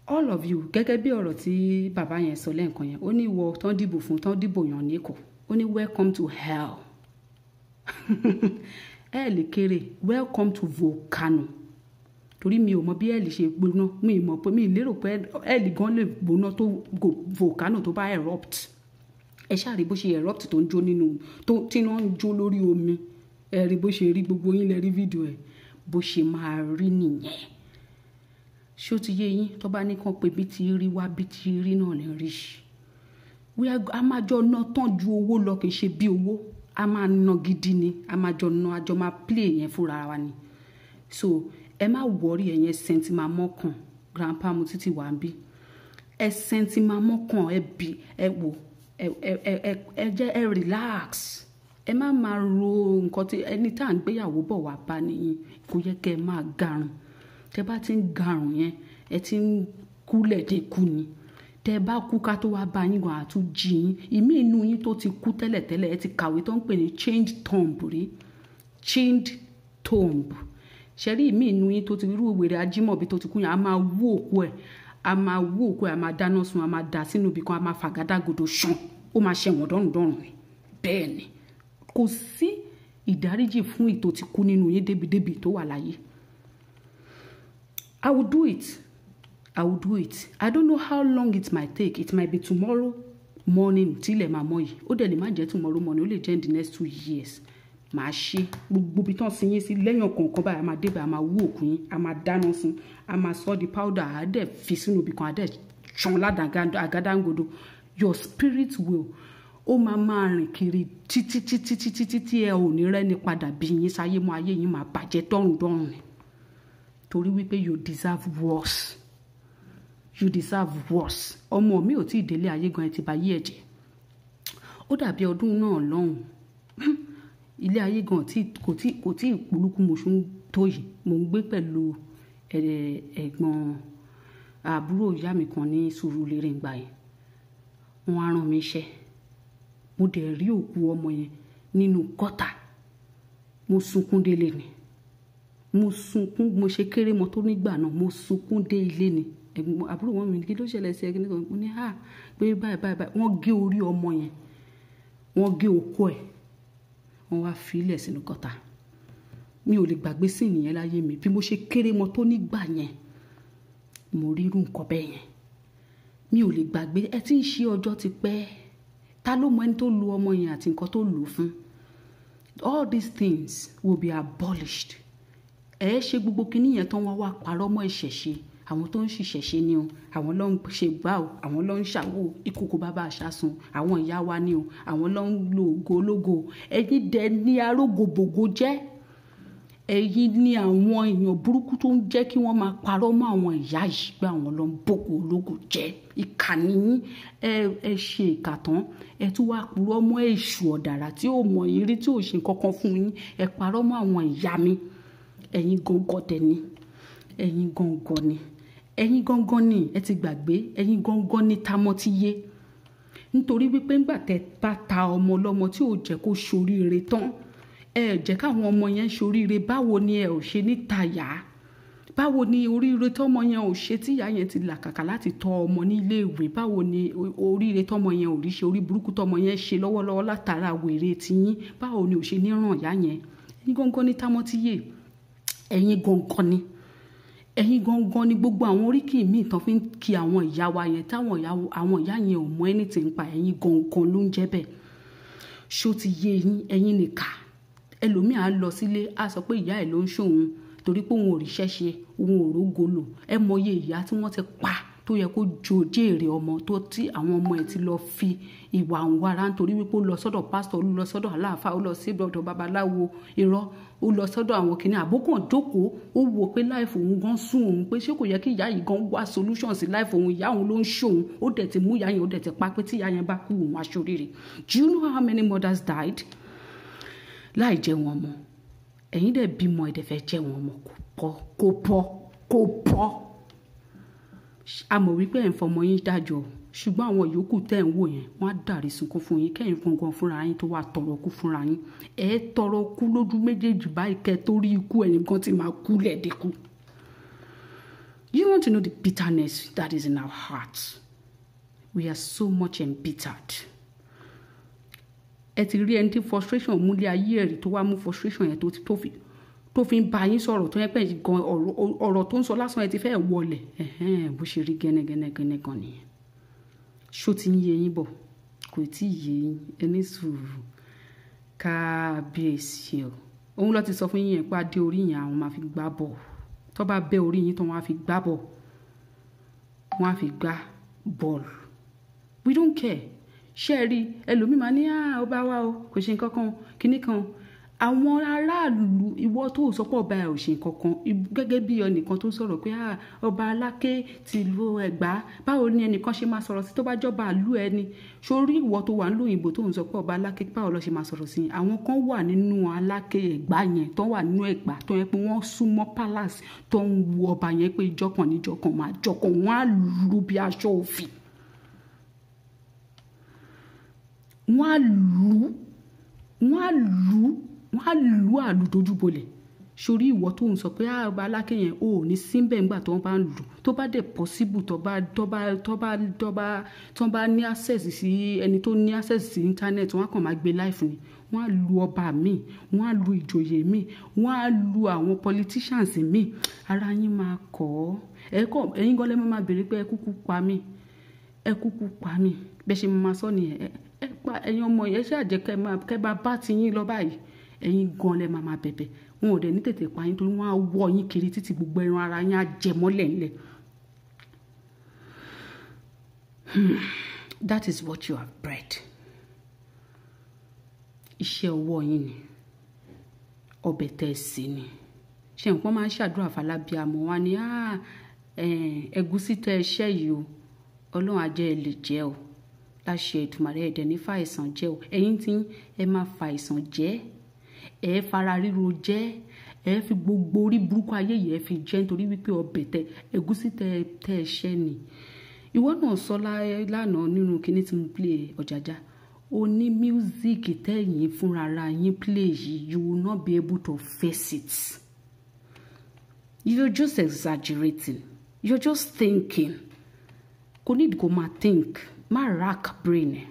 all of you, gẹ́gẹ́ bí ọ̀rọ̀ tí bàbá yẹn sọ lẹ́ǹkan yẹn, ó ní ìwọ tán dìbò fún, tán dìbò yàn ní kò, ó ní welcome to hell. Ẹ lè kéré, welcome to volcano, torí mi ò mọ bí hell ṣe gbóná. Mi mọ̀ pé, mi lérò pé hell gan lè gbóná tó volcano tó bá erupt. Ẹ ṣáà rí bó ṣe erupt, tó ń jó nínú tó tí wọ́n ń jó lórí omi. Ẹ rí bó ṣe rí, gbogbo yín lẹ rí fídíò ẹ. Bó ṣe máa rí nìyẹn. Ṣó ti yé yín? Tó bá ní kàn pé bí ti rí wá, bí ti rí náà lè rí. A máa jọ ná tán ju owó lọ. Kì í ṣe bí owó, a máa ná gidi ni. A máa jọ ná, a jọ máa play yẹn fúnra wa ni. So ẹ má worry. Ẹ̀yẹn sẹ́ńtì máa mọ́kàn. Grandpa mo títí wà ń bí, ẹ sẹ́ńtì máa mọ́kàn, ẹ bí, ẹ wò, ẹ ẹ ẹ ẹ jẹ́ ẹ relax. Ẹ má máa ro nǹkan tí ẹni tá à ń gbéyàwó bọ̀ wá bá nìyí. Kò yẹ kẹ́ ẹ máa garùn. Tẹ́ bá ti ń garùn yẹn, ẹ ti ń kúlẹ̀ dé kú ni. Tẹ́ bá kú, ká tó wá bá yín gan, àtún jí yín. Ìmí inú yín tó ti kú tẹ́lẹ̀tẹ́lẹ̀, ẹ ti kàwé tó ń pè ní chained tomb rí? Chained tomb. Ṣẹ́rí, ìmí inú yín tó ti rú wèrè Ajímọ̀bí tó ti kú yẹn, a máa wú òkú ẹ̀, a máa wú òkú ẹ̀, a máa dáná sun, a máa dà sínú ibì kan, a máa fàgádágodo ṣan. Ó máa ṣẹ̀wọ̀n dọ́rùndọ́rùn ni. Bẹ́ẹ̀ ni, kò sí ìdáríjì fún ìtò tí kú nínú yín débìdébì tó wà láyé. I will do it. I will do it. I don't know how long it might take. It might be tomorrow. morning tí ilẹ̀ máa mọ́ yìí. Ó dẹ̀ lè má jẹ́ tomorrow morning, ó lè jẹ́ in the next 2 years. Màá ṣe gbogbo ibi tán sin yín sí lẹ́yìn ọ̀kọ̀ọ̀kan báyìí. A máa débẹ̀, a máa wú òkú yín, a máa dáná sun, a máa sọ di powder, a dẹ̀ fi sínú ibì kan, a dẹ̀ ṣan ládàá àgádágodo. Your spirit will, ó máa máa rìn kiri títí títí títí títí. Ẹ ò ní rẹ́ni padà bí yín sáyé mọ́. Ayé yín máa bàjẹ́ dọ́rùn dọ́rùn ni, torí wípé you deserve worse, you deserve worse. Ọmọ mi ò tí ì délé ayé gan, ẹ ti bà yí ẹ jẹ́. Ó dàbí ọdún náà lọ́hùn, ilé ayé gan tí kò tí ìpolúkú moṣù tó yìí. Mò ń gbé pẹ̀lú ẹ̀gbọ́n àbúrò ìyá mi kan ní Sùúrùlérè ńgbà yẹn. Wọ́n á rán mi iṣẹ́, mo dẹ̀ rí òkú ọmọ yẹn nínú gọ́tà. Mo sunkún délé ni, mo sunkún. Mo ṣe kéré mọ tó nígbà náà, mo sunkún dé ilé ni. Ẹ̀gbọ́n àbúrò wọn mi, "Kí ló ṣẹlẹ̀ sí ẹ?" Kí ni kan? Mo ní ha pé báyìí báyìí báyìí, wọ́n gé orí ọmọ yẹn, wọ́n gé okó ẹ̀, wọ́n wá fi ilẹ̀ sínú gọ́tà. Mi ò lè gbàgbé sí ìyẹn láyé mi. Bí mo ṣe kéré mọ tó nígbà yẹn, mo rí irú nǹkan bẹ́ẹ̀ yẹn, mi ò lè gbàgbé. Ẹ ti ń ṣe, ọjọ́ ti pẹ́. Ta ló mọ ẹni tó lu ọmọ yẹn àti nǹkan tó lò fún? All these things will be abolished. Ẹ ṣe gbogbo kinní yẹn tán, wọ́n wá parọ́ mọ́ ìṣẹ̀ṣe. Àwọn tó ń ṣìṣẹ̀ṣe ni o, àwọn ló ń ṣe gbá o, àwọn ló ń ṣàwò ìkòkò bàbá àṣàsùn, àwọn ìyá wa ni o, àwọn ló ń lo ògo ológo. Ẹ̀yin dẹ̀ ní arógòbògò jẹ́. Ẹ̀yin ni àwọn èèyàn burúkú tó ń jẹ́ kí wọ́n máa parọ́ mọ́ àwọn ìyá yìí pé àwọn ló ń bògo ológo jẹ́. Ìkà nìyí. Ẹ ṣe ìkà tán, ẹ tún wá purọ́ mọ́ èṣù ọ̀dàrà tí ò mọ̀ yín rí, tí ò ṣe nǹkan kan fún yín. Ẹ parọ́ mọ́ àwọn ìyá mi. Ẹ̀yin gangan dẹ̀ ni, ẹ̀yin gangan ni, ẹ̀yin gangan ni. Ẹ ti gbàgbé, ẹ̀yin gangan ni tamọ́ ti yé, nítorí wípé ńgbà tẹ́ bá ta ọmọ ọlọ́mọ tí ò jẹ́ kó ṣoríire tán, ẹ jẹ́ káwọn ọmọ yẹn ṣoríire. Báwo ni ẹ ò ṣe ní tàyà? Báwo ni oríire tọmọ yẹn ò ṣe, tí ìyá yẹn ti làkàkà láti tọ́ ọmọ ní iléèwé? Báwo ni oríire tọmọ yẹn ò rí ṣe, orí burúkú tọmọ yẹn ṣe lọ́wọ́lọ́wọ́ látara wèrè tiyín, báwo ni ò ṣe ní ràn ìyá yẹn? Ẹ̀yin gangan ni tamọ́ ti yé. Ẹ̀yin gangan ni, ẹ̀yin gangan ni. Gbogbo àwọn oríkì míì tán fi ń kí àwọn ìyá wa yẹn, táwọn àwọn ìyá yẹn ò mọ anything pa, ẹ̀yin gangan ló ń jẹ́ bẹ́ẹ̀. Ṣó ti yé yín? Ẹ̀yin nìkà. Ẹlòmíì á lọ sílé, á sọ pé ìyá ẹ̀ ló ń ṣòun torí pé òun ò ríṣẹ́ ṣe, òun ò rógo lò. Ẹ mọye ìyá tí wọ́n ti pa tó yẹ kó jo jèrè ọmọ, tó tí àwọn ọmọ ẹ̀ ti lọ fi ìwà ń wára nítorí wípé ó lọ sọ́dọ̀ pásítọ̀, ó lọ sọ́dọ̀ aláàfáà, ó lọ sí ọ̀dọ̀ babaláwo irọ́, ó lọ sọ́dọ̀ àwọn kìnìún àbókàn jókòó. Ó wò pé life òun gan sún òun, pé ṣé kò yẹ kí ìyá yìí gan wá solution sí life òun? Ìyá òun ló ń ṣòun, ó dẹ̀ ti mú ìyá yẹn, ó dẹ̀ ti pa pé tí ìyá yẹn bá kú, òun aṣoríire. Do you know how many mothers died láì jẹ́ wọn mọ́? Ẹ̀yin dẹ̀ bímọ, ẹ̀ dẹ̀ fẹ́ jẹ́ wọn mọ́. Kò pọ̀, kò pọ̀, kò pọ̀. A mọ̀ wípé ẹ̀ ń fọmọ yín dájọ́, ṣùgbọ́n àwọn yòókù tẹ́ ń wò yẹn, wọ́n á dàrí sunkún fún yín, kẹ́yìn gangan fúnra yín tó wà tọrọ kú fúnra yín. Ẹ tọrọ kú lójú méjèèjì báyìí, kẹ́ tó rí ikú, ẹ̀yin gan ti máa kú lẹ́ẹ̀dẹ́kú. You want to know the bitterness that is in our hearts? We are so much embittered. Ẹ ti rí ẹni tí frustration múlé ayé ẹ̀rí, tó wá mú frustration yẹn tó fi ń bá yín sọ̀rọ̀, tó yẹ pé gan ọ̀rọ̀ tó ń sọ lásán, ẹ ti fẹ́ wọlẹ̀. Bó ṣe rí gẹ́nẹ́gẹ́nẹ́gẹ́nẹ́ gan nìyẹn. Ṣó ti ń yé yín bọ̀? Kò tí ì yé yín. Ẹ ní sùúrù. Kábíyèsí o. Òun ló ti sọ fún yín yẹn pé adé orí yẹn, àwọn máa fi gbá bọ̀. Tó bá bẹ́ orí yín tán, wọ́n á fi gbá bọ̀, wọ́n á fi gbá bọ́ọ̀lù. We don't care. Ṣé ẹ rí ẹlòmíì máa ní ọba wa o, kò ṣe nǹkan kan, kinní kan. Àwọn aráàlú, ìwọ tó sọ pé ọba ẹ ò ṣe nǹkan kan, gẹ́gẹ́ bí ẹnìkan tó sọ̀rọ̀ pé ọba Aláké tìlú Ẹ̀gbá, báwo ni ẹnìkan ṣe máa sọ̀rọ̀ sí tó bá jọba ìlú ẹni? Sórí ìwọ tó wà nílùú òyìnbó tó ń sọ pé ọba Aláké, báwo ló ṣe máa sọ̀rọ̀ sí? Àwọn kan wà nínú Aláké Ẹ̀gbá yẹn, tó wà nínú Ẹ̀gbá, tó yẹ pé wọ́n súnmọ́ palace, tó ń wu ọba yẹn pé ìjọkàn níjọkàn máa jọkàn, wọ́n á lù bí aṣọ òfì, wọ́n á lù, wọ́n á lù, wọ́n á lù àlùdójúbolẹ̀. Sórí ìwọ tó ń sọ pé ọba Aláké yẹn, ò ní síbẹ̀ ńgbà tó bá ń lù. Tó bá dẹ̀ possible, tó bá ní access sí ẹni tó ní access sí internet, wọ́n á kàn máa gbé live ni. Wọ́n á lu ọba míì, wọ́n á lu ìjòyè míì, wọ́n á lu àwọn politicians míì. Ara yín máa kọ́ ẹ kọ́. Ẹ̀yin gan lẹ́ máa béèrè pé ẹ kúkú pa mí, ẹ kúkú pa mí. Bẹ́ẹ̀ ṣe máa sọ nìyẹn. Ẹ pa ẹ̀yin ọmọ yẹn, ṣáà jẹ́ kẹ́ máa bá ti yín lọ báyìí. Ẹ̀yin gan lẹ máa máa bẹ̀bẹ̀. Wọn ò dẹ̀ ní tètè pa yín torí wọ́n á wọ́ yín kiri títí gbogbo ẹran ara yín á jẹ mọ́lẹ̀ ńlẹ̀. That is what you have bred. Iṣẹ́ ọwọ́ yín ni. Ọbẹ̀ tẹ́ ẹ sè ni. Ṣé nǹkan máa ń ṣàdúrà fálábíàmọ́ wa ni, ẹ̀gúsí tẹ́ ẹ ṣẹ́ yìí o, Ọlọ́run á jẹ́ ẹ lè jẹ o. Láṣẹ Èdùmàrè, ẹ dẹ̀ ní fàìsàn jẹ o. Ẹ̀yin tí ẹ máa fàìsàn jẹ, ẹ fara ríro jẹ, ẹ fi gbogbo orí burúkú ayé yìí ẹ fi jẹ nítorí wípé ọbẹ̀ tẹ ẹ̀gúsí tẹ́ ẹ ṣẹ́ ni. Ìwọ náà sọ lánàá nínú kinní tí mo play Ọ̀jájá. Ó ní music tẹ́yìn fúnra ra yín play yìí, you will not be able to face it. You're just exaggerating. You're just thinking. Kò need kó máa think. Má rack brain ẹ.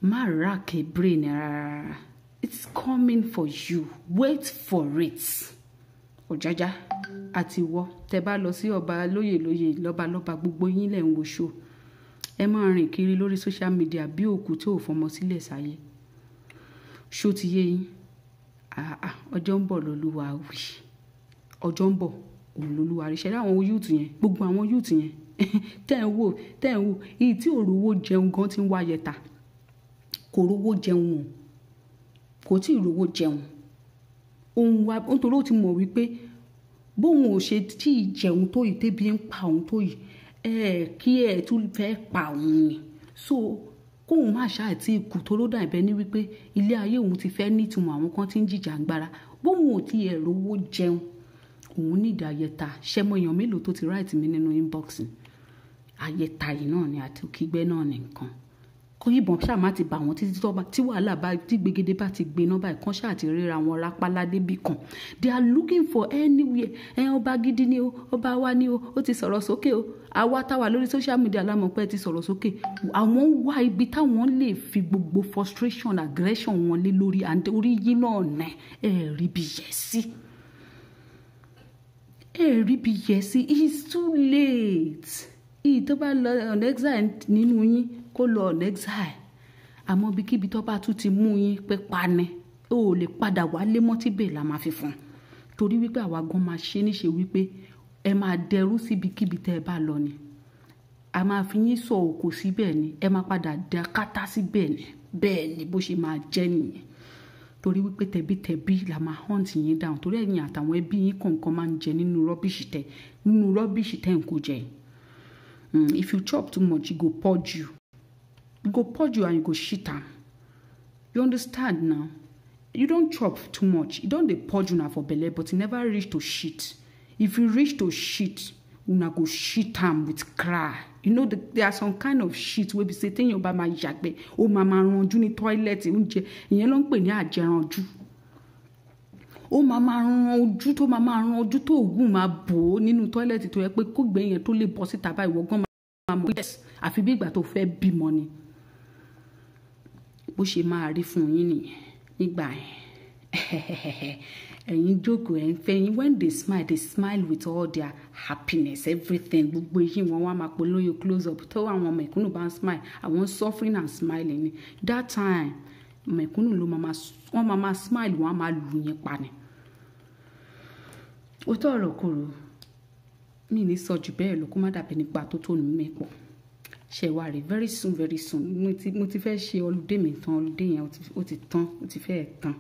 Má rack a brain ẹ rárá. It's coming for you. Wait for it. Ọ̀jájá àti ìwọ tẹ bá lọ sí ọba lóyè lóyè lọ́ba lọ́ba, gbogbo yín lẹ̀ ń wo show. Ẹ máa rìn kiri lórí social media bí òkú tí ò fọmọ sílẹ̀ sáyé. Ṣó ti yé yín? Ọjọ́ ń bọ̀ lolúwa wí. Ọjọ́ ń bọ̀ òun lolúwa rí. Ṣé rí àwọn youth yẹn? Gbogbo àwọn youth yẹn tẹ́ ń wò, tẹ́ ń wò, èyí tí ò rówó jẹun gan tí ń wá yẹta. Kò rówó jẹun o. Kò tí ì rówó jẹun. Òun wá, nítorí ó ti mọ̀ wípé bóun ò ṣe tí ì jẹun tó yìí, tébi ń pa òun tó yìí, kí ẹ tún fẹ́ pa òun ni. So kóun má ṣáà tí ì kú tó ló dà bẹ́ẹ̀ ni wípé ilé ayé òun ti fẹ́ nítumọ̀, àwọn kan tí ń jìjàngbara. Bóun ò tí ì rówó jẹun, òun ní ìdí ayẹta. Ṣé mo èèyàn mélòó tó ti write mi nínú inbox ni? Ayẹta yìí náà ni àti òkígbẹ́ náà ni nǹkan. Kó yìnbọn ṣáà má ti bà wọ́n títí tó bá, tí wàhálà bá, tí gbègede bá ti gbiná báyìí, kán ṣáà ti ríra wọn rápálá débì kan. They are looking for anywhere. Ọba gidi ni o, ọba wa ni o, ó ti sọ̀rọ̀ sókè o. Àwa táwa lórí social media la mọ̀ pé ẹ ti sọ̀rọ̀ sókè. Àwọn ń wá ibi táwọn lè fi gbogbo frustration, aggression wọn lé lórí, and orí yín náà nẹ, ẹ rí bí yẹ sí. Ẹ rí bí yẹ sí. It's too late. Ìyí tó bá lọ on exile nínú yín, kó lọ on exile. Àmọ́ ibikíbi tó bá tún ti mú yín pé pa ni, ó lè padà wálé mọ́ tí bẹ́ẹ̀ la máa fi fún un. Torí wípé àwa gan máa ṣe níṣe wípé ẹ máa dẹrú síbikíbi tẹ́ ẹ bá lọ ni. A máa fi yín sọ òkò síbẹ̀ ni, ẹ máa padà da kátá síbẹ̀ ni. Bẹ́ẹ̀ ni bó ṣe máa jẹ́ nìyẹn. Torí wípé tẹbítẹbí la máa hunt yín down. Torí ẹ̀yin àtàwọn ẹbí yín kọ̀ọ̀kan máa ń jẹ nínú rubbish tẹ, nínú rubbish tẹ́ ń kó jẹ. If you chop too much, e go purge you. E go purge you and you go shit am. You understand now? You don't chop too much. E don dey purge una for belle, but e never reach to shit. If you reach to shit, una go shit am with cry. You know, there are some kind of shit wey be say téèyàn bá máa yàgbẹ́, ó máa máa ranjú ní toilet oúnjẹ. Ìyẹn ló ń pè ní àjẹranjú. Ó máa máa ran ojú tó máa máa ran ojú tó òògùn máa bò ó nínú toilet tó yẹ pé kó gbẹ́ yẹn tó lè bọ́ síta báyìí, ìwọ gan máa mọ̀ pé yes, àfi bí ìgbà tó fẹ́ bímọ ni. Bó ṣe máa rí fún yín nìyẹn nígbà yẹn. Ẹ̀yin jókòó, ẹ̀ ń fẹ́ yín. When they smile, they smile with all their happiness, everything. Gbogbo eyín wọn wá máa polówó close up. Tó àwọn mẹ̀kúnnù bá ń smile, àwọn suffering and smiling ni. That time, mẹ̀kúnnù ló máa máa, wọ́n máa máa smile, wọ́n á máa lù yín pa ni. Òótọ́ ọ̀rọ̀ korò, mi ní sọ jù bẹ́ẹ̀ lọ kó má dàbí nípa tó tó nù mí pọ̀. Ṣé wá rí very soon, very soon. Mo ti fẹ́ ṣe holiday mi tán, holiday yẹn ó ti tán, ó ti fẹ́ tán.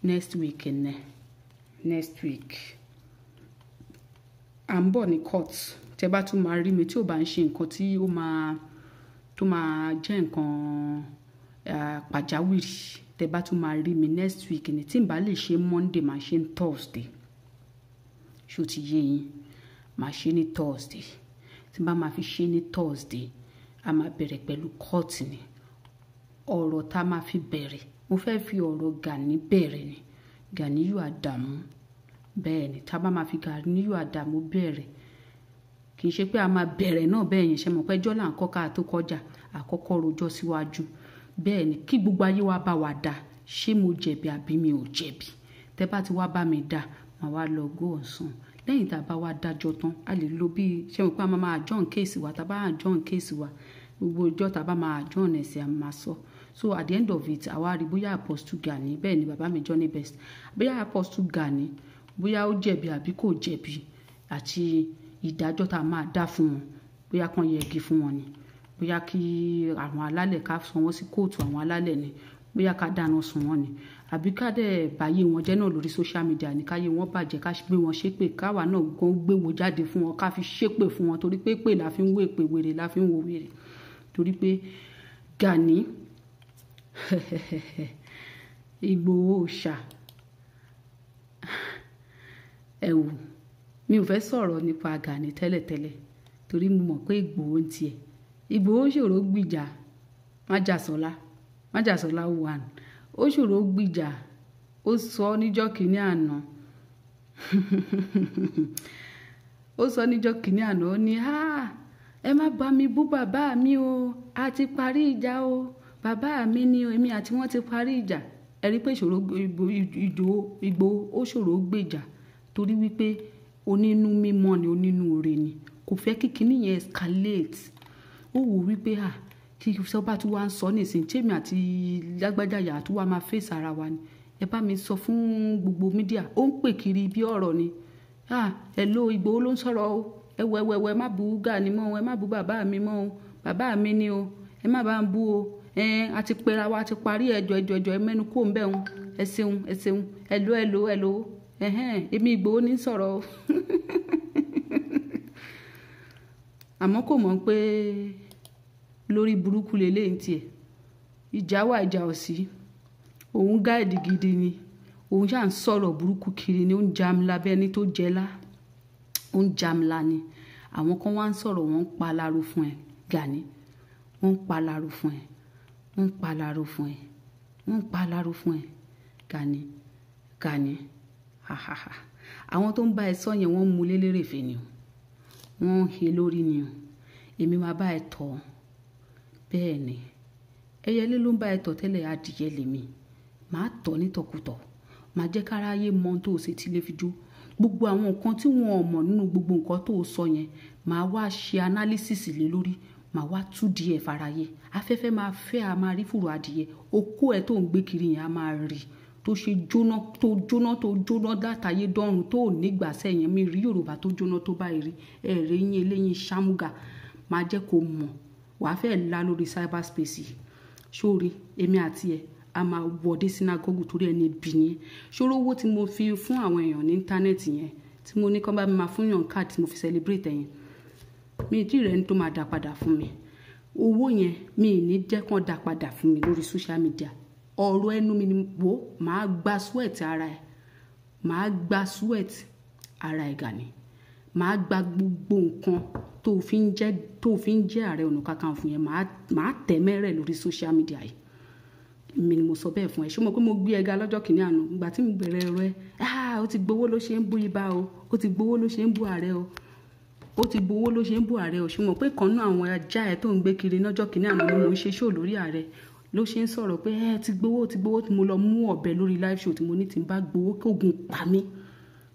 Next week ẹ̀ next week. À ń bọ̀ ní court. Tẹ bá tún máa rí mi tí ò bá ń ṣe nǹkan tí ó máa, tó máa jẹ́ nǹkan pàjáwìrì. Tẹ bá tún máa rí mi next week ni, tí n bá lè ṣe Monday, màá ṣe ní Thursday. Ṣé o ti yé yín? Màá ṣe ní Thursday. Tí n bá máa fi ṣe ní Thursday, a máa bẹ̀rẹ̀ pẹ̀lú court ni. Ọ̀rọ̀ tá a máa fi bẹ̀rẹ̀, mo fẹ́ fi ọ̀rọ̀ Gani bẹ̀rẹ̀ ni. Ganiyu Adamu. Bẹ́ẹ̀ ni, tá a bá máa fi Ganiyu Adamu bẹ̀rẹ̀, kì í ṣe pé a máa bẹ̀rẹ̀ náà bẹ́ẹ̀ yẹn. Ṣe mọ̀ pé ẹjọ́ là ń kọ́ ká tó kọjá, àkọ́kọ́ rojọ́ síwájú. Bẹ́ẹ̀ ni, kí gbogbo ayé wa bá wa dá, ṣé mo jẹ̀bi àbí mi ò jẹ̀bi? Tẹ bá ti wá bá mi dá, màá wá lọ go on sùn. Lẹ́yìn tá a bá wá dájọ́ tán, a lè lo bí, ṣé mo pé a máa máa adjourn case wa. Tá a bá adjourn case wa, Gbogbo ọjọ́ tá a bá máa adjourn ẹ̀ sí, a máa sọ. So at the end of it, àwa rí bóyá Apostle Gani, bẹ́ẹ̀ ni bàbá mi Johnny Best, bóyá Apostle Gani, bóyá ó jẹ̀bi àbí kò jẹ̀bi, àti ìdájọ́ tá a máa dá fún wọn, bóyá kàn yẹgi fún wọn ni, bóyá kí àwọn alálẹ̀ ká sọ wọ́n sí kóòtù àwọn alálẹ̀ ni, bóyá ká dáná sun wọ́n ni, àbí ká dẹ̀ báyé wọn jẹ́ náà lórí social media ni, káyé wọn bàjẹ́, ká gbé wọn ṣépè, káwa náà gan gbé wọn jáde fún wọn, ká fi ṣépè fún wọn, torí pé pè la fi ń wé èpè, wèrè la fi ń wo wèrè. Torí pé Gani Ìgbòho òòṣà, ẹ wò, mi ò fẹ́ sọ̀rọ̀ nípa Gani tẹ́lẹ̀tẹ́lẹ̀, torí mo mọ̀ pé Ìgbòho ń tiẹ̀. Ìgbòho ṣòro gbìjà Májàsọ́lá, Májàsọ́lá one, ó ṣòro gbìjà. Ó sọ níjọ́ kìíní àná, ó sọ níjọ́ kìíní àná, ó ní, ẹ má bá mi bú bàbá mi o, a ti parí ìjà o, bàbá mi ni o, èmi àti wọn ti parí ìjà. Ẹ rí pé ìṣòro Ìgbòho ó ṣòro gbèjà, torí wípé onínú mímọ́ ni, onínú ore ni, kò fẹ́ kí kinní yẹn escalate. Ó wò wípé kí sọba tí wàá ń sọ nísìnyí, tèmi àti lágbájá yà tó wàá máa fèsì ara wa ni. Ẹ bá mi sọ fún gbogbo mídíà, ó ń pè kiri bí ọ̀rọ̀ ni. Hello, Ìgbòho ló ń sọ̀rọ̀ o, ẹ wẹ wẹ wẹ, má bú Gani mọ́ o, ẹ má bú bàbá mi mọ́ o, bàbá mi ni o, ẹ má bá ń bú o, a ti pera wa, a ti parí, ẹjọ́ ẹjọ́ ẹjọ́, ẹ mẹ́nu kó ń bẹ̀ wọn, ẹ ṣeun ẹ ṣeun, hello hello hello, èmi Ìgbòho ní sọ̀rọ̀ o. Àmọ́ kò mọ̀ pé lórí burúkú leléyìí tiẹ̀, ìjà wà, ìjà ò sí, òun gáàdì gidi ni, òun ṣáà ń sọ̀rọ̀ burúkú kiri ni, ó ń jamla bí ẹni tó jẹlá, ó ń jamla ni. Àwọn kan wá ń sọ̀rọ̀, wọ́n ń palaro fún ẹ Gani, wọ́n ń palaro fún ẹ, wọ́n ń palaro fún ẹ, wọ́n ń palaro fún ẹ Gani, Gani, hahaha. Àwọn tó ń bá ẹ sọ yẹn, wọ́n ń mu lélẹ́rẹ̀fẹ̀ ni o, wọ́n ń he lórí ni o. Èmi máa bá ẹ tọ̀, bẹ́ẹ̀ ni, ẹyẹlé ló ń bá ẹ tọ̀ tẹ́lẹ̀, adìyẹ lèmi màá tọ̀ nítọ̀kùtọ̀, màá jẹ́ káráyé mọ ohun tó o ṣe tí lè fi jó. Gbogbo àwọn nǹkan tí wọn ò mọ̀ nínú gbogbo nǹkan tó o sọ yẹn, màá wá ṣe analysis lé lórí, màá wá tú díẹ̀ faraye. Afẹ́fẹ́ máa fẹ́, a máa rí fùrọ̀ adìyẹ, okó ẹ tó ń gbé kiri yẹn a máa rí tó ṣe jóná, tó jóná, tó jóná látayé dọ́run tó ò nígbàsẹ̀ yẹn. Mi rí Yorùbá tó jóná tó báyìí rí, ẹ̀rẹ̀ yín eléyín ṣámúgà, máa jẹ́ kó mọ̀, wàá fẹ́ la lórí cyberspace yìí. Sórí èmi àti ẹ a máa wọdé sínágọ́gù torí ẹni ibi ni ẹ. Ṣòro owó tí mo fi fún àwọn èèyàn ní íńtánẹ́ẹ̀tì yẹn, tí mo ní kán bá mi máa fún yàn káàdì tí mo fi celebrate ẹ̀yẹn, mi ì tí rẹ̀ ní tó máa dá padà fún mi. Owó yẹn mi ì ní jẹ́ kán dá padà fún mi lórí social media. Ọ̀rọ̀ ẹnu mi ni wo, màá gba sweat ara ẹ̀, màá gba sweat ara ẹ̀ Gani, màá gba gbogbo nǹkan tó fi ń jẹ́, tó fi ń jẹ́ Ààrẹ Ọ̀nà Kakanfò yẹn, màá tẹ̀ mẹ́rẹ̀ lórí social media yìí. Èmi ni mo sọ bẹ́ẹ̀ fún ẹ. Ṣé o mọ̀ pé mo gbé ẹ ga lọ́jọ́ kìíní àná, ìgbà tí mo bẹ̀rẹ̀ ẹ̀rọ ẹ, ó ti gbowó ló ṣe ń bú ibà o, ó ti gbowó ló ṣe ń bú ààrẹ o, ó ti gbowó ló ṣe ń bú ààrẹ o. Ṣé o mọ̀ pé kan náà àwọn ajá ẹ tó ń gbé kiri lọ́jọ́ kìíní àná ni mò ń ṣe show lórí ààrẹ, ló ṣe ń sọ̀rọ̀ pé ẹ ti gbowó, ti gbowó, tí mo lọ mú ọ̀bẹ lórí live show tí mo ní tí n bá gbowó kí ogun pa mí,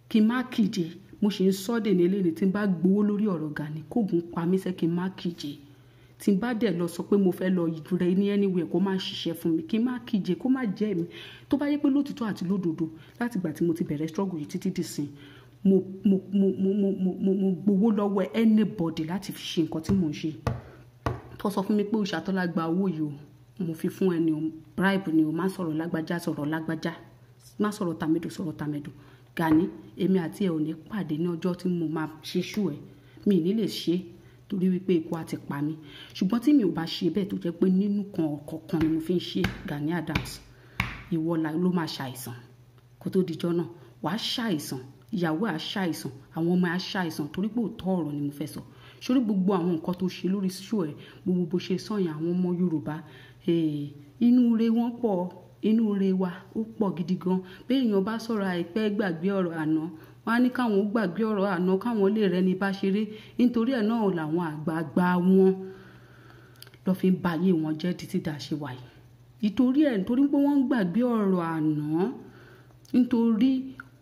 kí n má kíje. Mo ṣe ń sọ́ dè ní eléyìí, tí n bá gbowó lórí ọ̀rọ̀ Gani kógun pa mí sẹ́ kí n má kíje. Tí n bá dẹ̀ lọ sọ pé mo fẹ́ lọ rẹ ní anywhere kó má ṣiṣẹ́ fún mi, kí n má kíje, kó má jẹ́ mi. Tó bá yẹ pé lótìtọ́ àti lódodo, láti ìgbà tí mo ti bẹ̀rẹ̀ struggle yìí títí di ìsìn, mo mo mo mo mo mo mo mo gbowó lọ́wọ́ anybody láti fi ṣe nǹkan tí mò ń ṣe. Tó sọ fún mi pé Òòṣàtọ́lá gba owó yìí o, mo fi fún ẹni o, bribe ni o, má sọ̀rọ̀ lágbájá, sọ̀rọ̀ lágbájá, má sọ̀rọ̀ tàmẹ̀dò, sọ̀rọ̀ tàmẹ̀dò. Gani, èmi àti ẹ ò ní pàdé ní ọjọ́ tí mo máa ṣe ṣú ẹ, mi ò ní lè ṣe torí wípé ikú á ti pa mí. Ṣùgbọ́n tí mi ò bá ṣe bẹ́ẹ̀, tó jẹ́ pé nínú kan ọ̀kọ̀ọ̀kan ni mo fi ń ṣe Gani Adams, ìwọ ló máa ṣàìsàn kó tó dijọ́ náà. Wàá ṣàìsàn, ìyàwó á ṣàìsàn, àwọn ọmọ á ṣàìsàn, torí pé òótọ́ ọ̀rọ̀ ni mo fẹ́ sọ. Sórí gbogbo àwọn nǹkan tó ṣe lórí show ẹ, gbogbo bó ṣe sọ yẹn, àwọn ọmọ Yorùbá, inú re wọ́n pọ̀, inú re wa ó pọ̀ gidi gan. Bí èèyàn bá sọ̀rọ̀ àìpẹ́ gbàgbé ọ̀rọ̀ àná, wọ́n á ní káwọn ó gbàgbé ọ̀rọ̀ àná, káwọn lè rẹni bá ṣeré. Nítorí ẹ̀ náà làwọn àgbààgbà wọn lọ fi ń ba ayé wọn jẹ́ títí dà ṣe wà yìí. Nítorí ẹ̀, nítorí pé wọ́n ń gbàgbé ọ̀rọ̀ àná, nítorí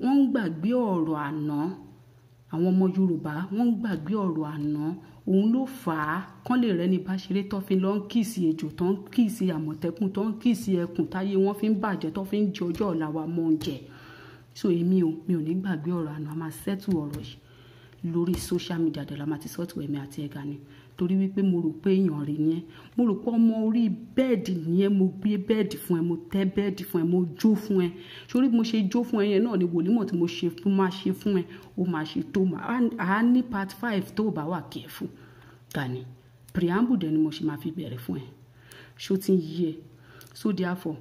wọ́n ń gbàgbé ọ̀rọ̀ àná, Àwọn ọmọ Yorùbá wọ́n ń gbàgbé ọ̀rọ̀ àná. Òun ló fà á kán lè rẹ́ni bá ṣeré tó fi lọ ń kiss ejò, tó ń kiss àmọ̀tẹ́kùn, tó ń kiss ẹkùn, táyé wọ́n fi ń bàjẹ́, tó fi ń jẹ ọjọ́ ọ̀la wa mọ́ oúnjẹ. So èmi o, mi ò ní gbàgbé ọ̀rọ̀ àná. A máa settle ọ̀rọ̀ yìí lórí social media dẹ̀ la máa ti settle ẹ̀mí àti ẹ̀gà ni. Torí wípé mo rò pé èèyàn rè ni ẹ́. Mo rò pé ọmọ orí bed ni ẹ́. Mo gbé bed fún ẹ, mo tẹ́ bed fún ẹ, mo jó fún ẹ. Sórí bí mo ṣe jó fún ẹ yẹn náà ni wòlímọ̀ tí mo ṣe fún máa ṣe fún ẹ. Ó máa ṣe tó máa. A ní part 5 tó bá wà careful. Gani, preamble dẹ̀ ni mo ṣe máa fi bẹ̀rẹ̀ fún ẹ. Ṣó ti ń yé ẹ? So therefore,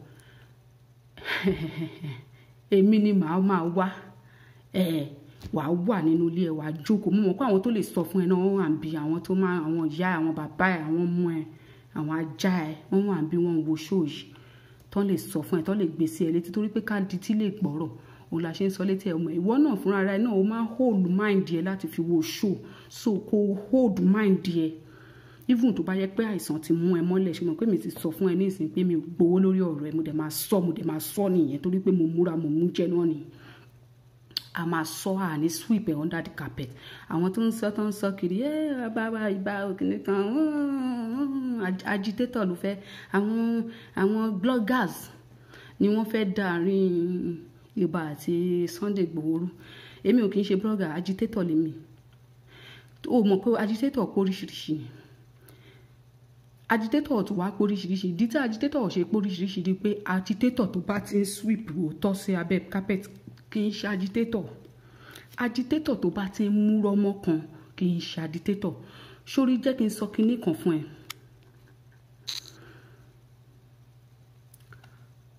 èmi ni màá máa wá. Wà á wà nínú ilé ẹ, wà á jókòó. Mo mọ̀ pé àwọn tó lè sọ fún ẹ náà wọ́n wà níbí, àwọn tó máa, àwọn ìyá, àwọn bàbá ẹ, àwọn ọmọ ẹ, àwọn ajá ẹ, wọ́n wà níbí, wọ́n ń wo show yìí. Tán lè sọ fún ẹ, tán lè gbé sí ẹ létí torí pé ká di tí lè gbọ́rọ̀. Òun la ṣe ń sọ létí ẹ ọmọ. Ìwọ náà fúnra rẹ náà ó máa hold mind ẹ láti fi wo show. So kó hold mind ẹ. Even tó bá yẹ pé àìsàn ti mú ẹ mọ́lẹ̀, ṣe mọ̀ pé mi ti sọ fún ẹ ní ìsìn pé mi ò gbowó lórí ọ̀rọ̀ ẹ, mo dẹ̀ máa sọ, mo dẹ̀ máa sọ nìyẹn torí pé mo múra, mo mú jẹ náà nìyẹn. A máa sọ, à ní sweep ẹ under the carpet. Àwọn tó ń sọ kiri, bàbá ìbá òkìní kan, agitator ló fẹ́. Àwọn bloggers ni wọ́n fẹ́ dàárín Ìbà àti Sunday Igboho rú. Èmi ò kí ń ṣe blogger, agitator lèmi. O mọ̀ pé agitator pé oríṣiríṣi ni. Agitator tó wá pé oríṣiríṣi. Ìdí tí agitator ṣe pé oríṣiríṣi ni pé agitator tó bá ti ń sweep òótọ́ sí abẹ́ carpet kì í ṣe agitator. Agitator tó bá ti ń múrọ́ mọ́ kan kì í ṣe agitator. Sórí jẹ́ kí n sọ kinní kan fún ẹ.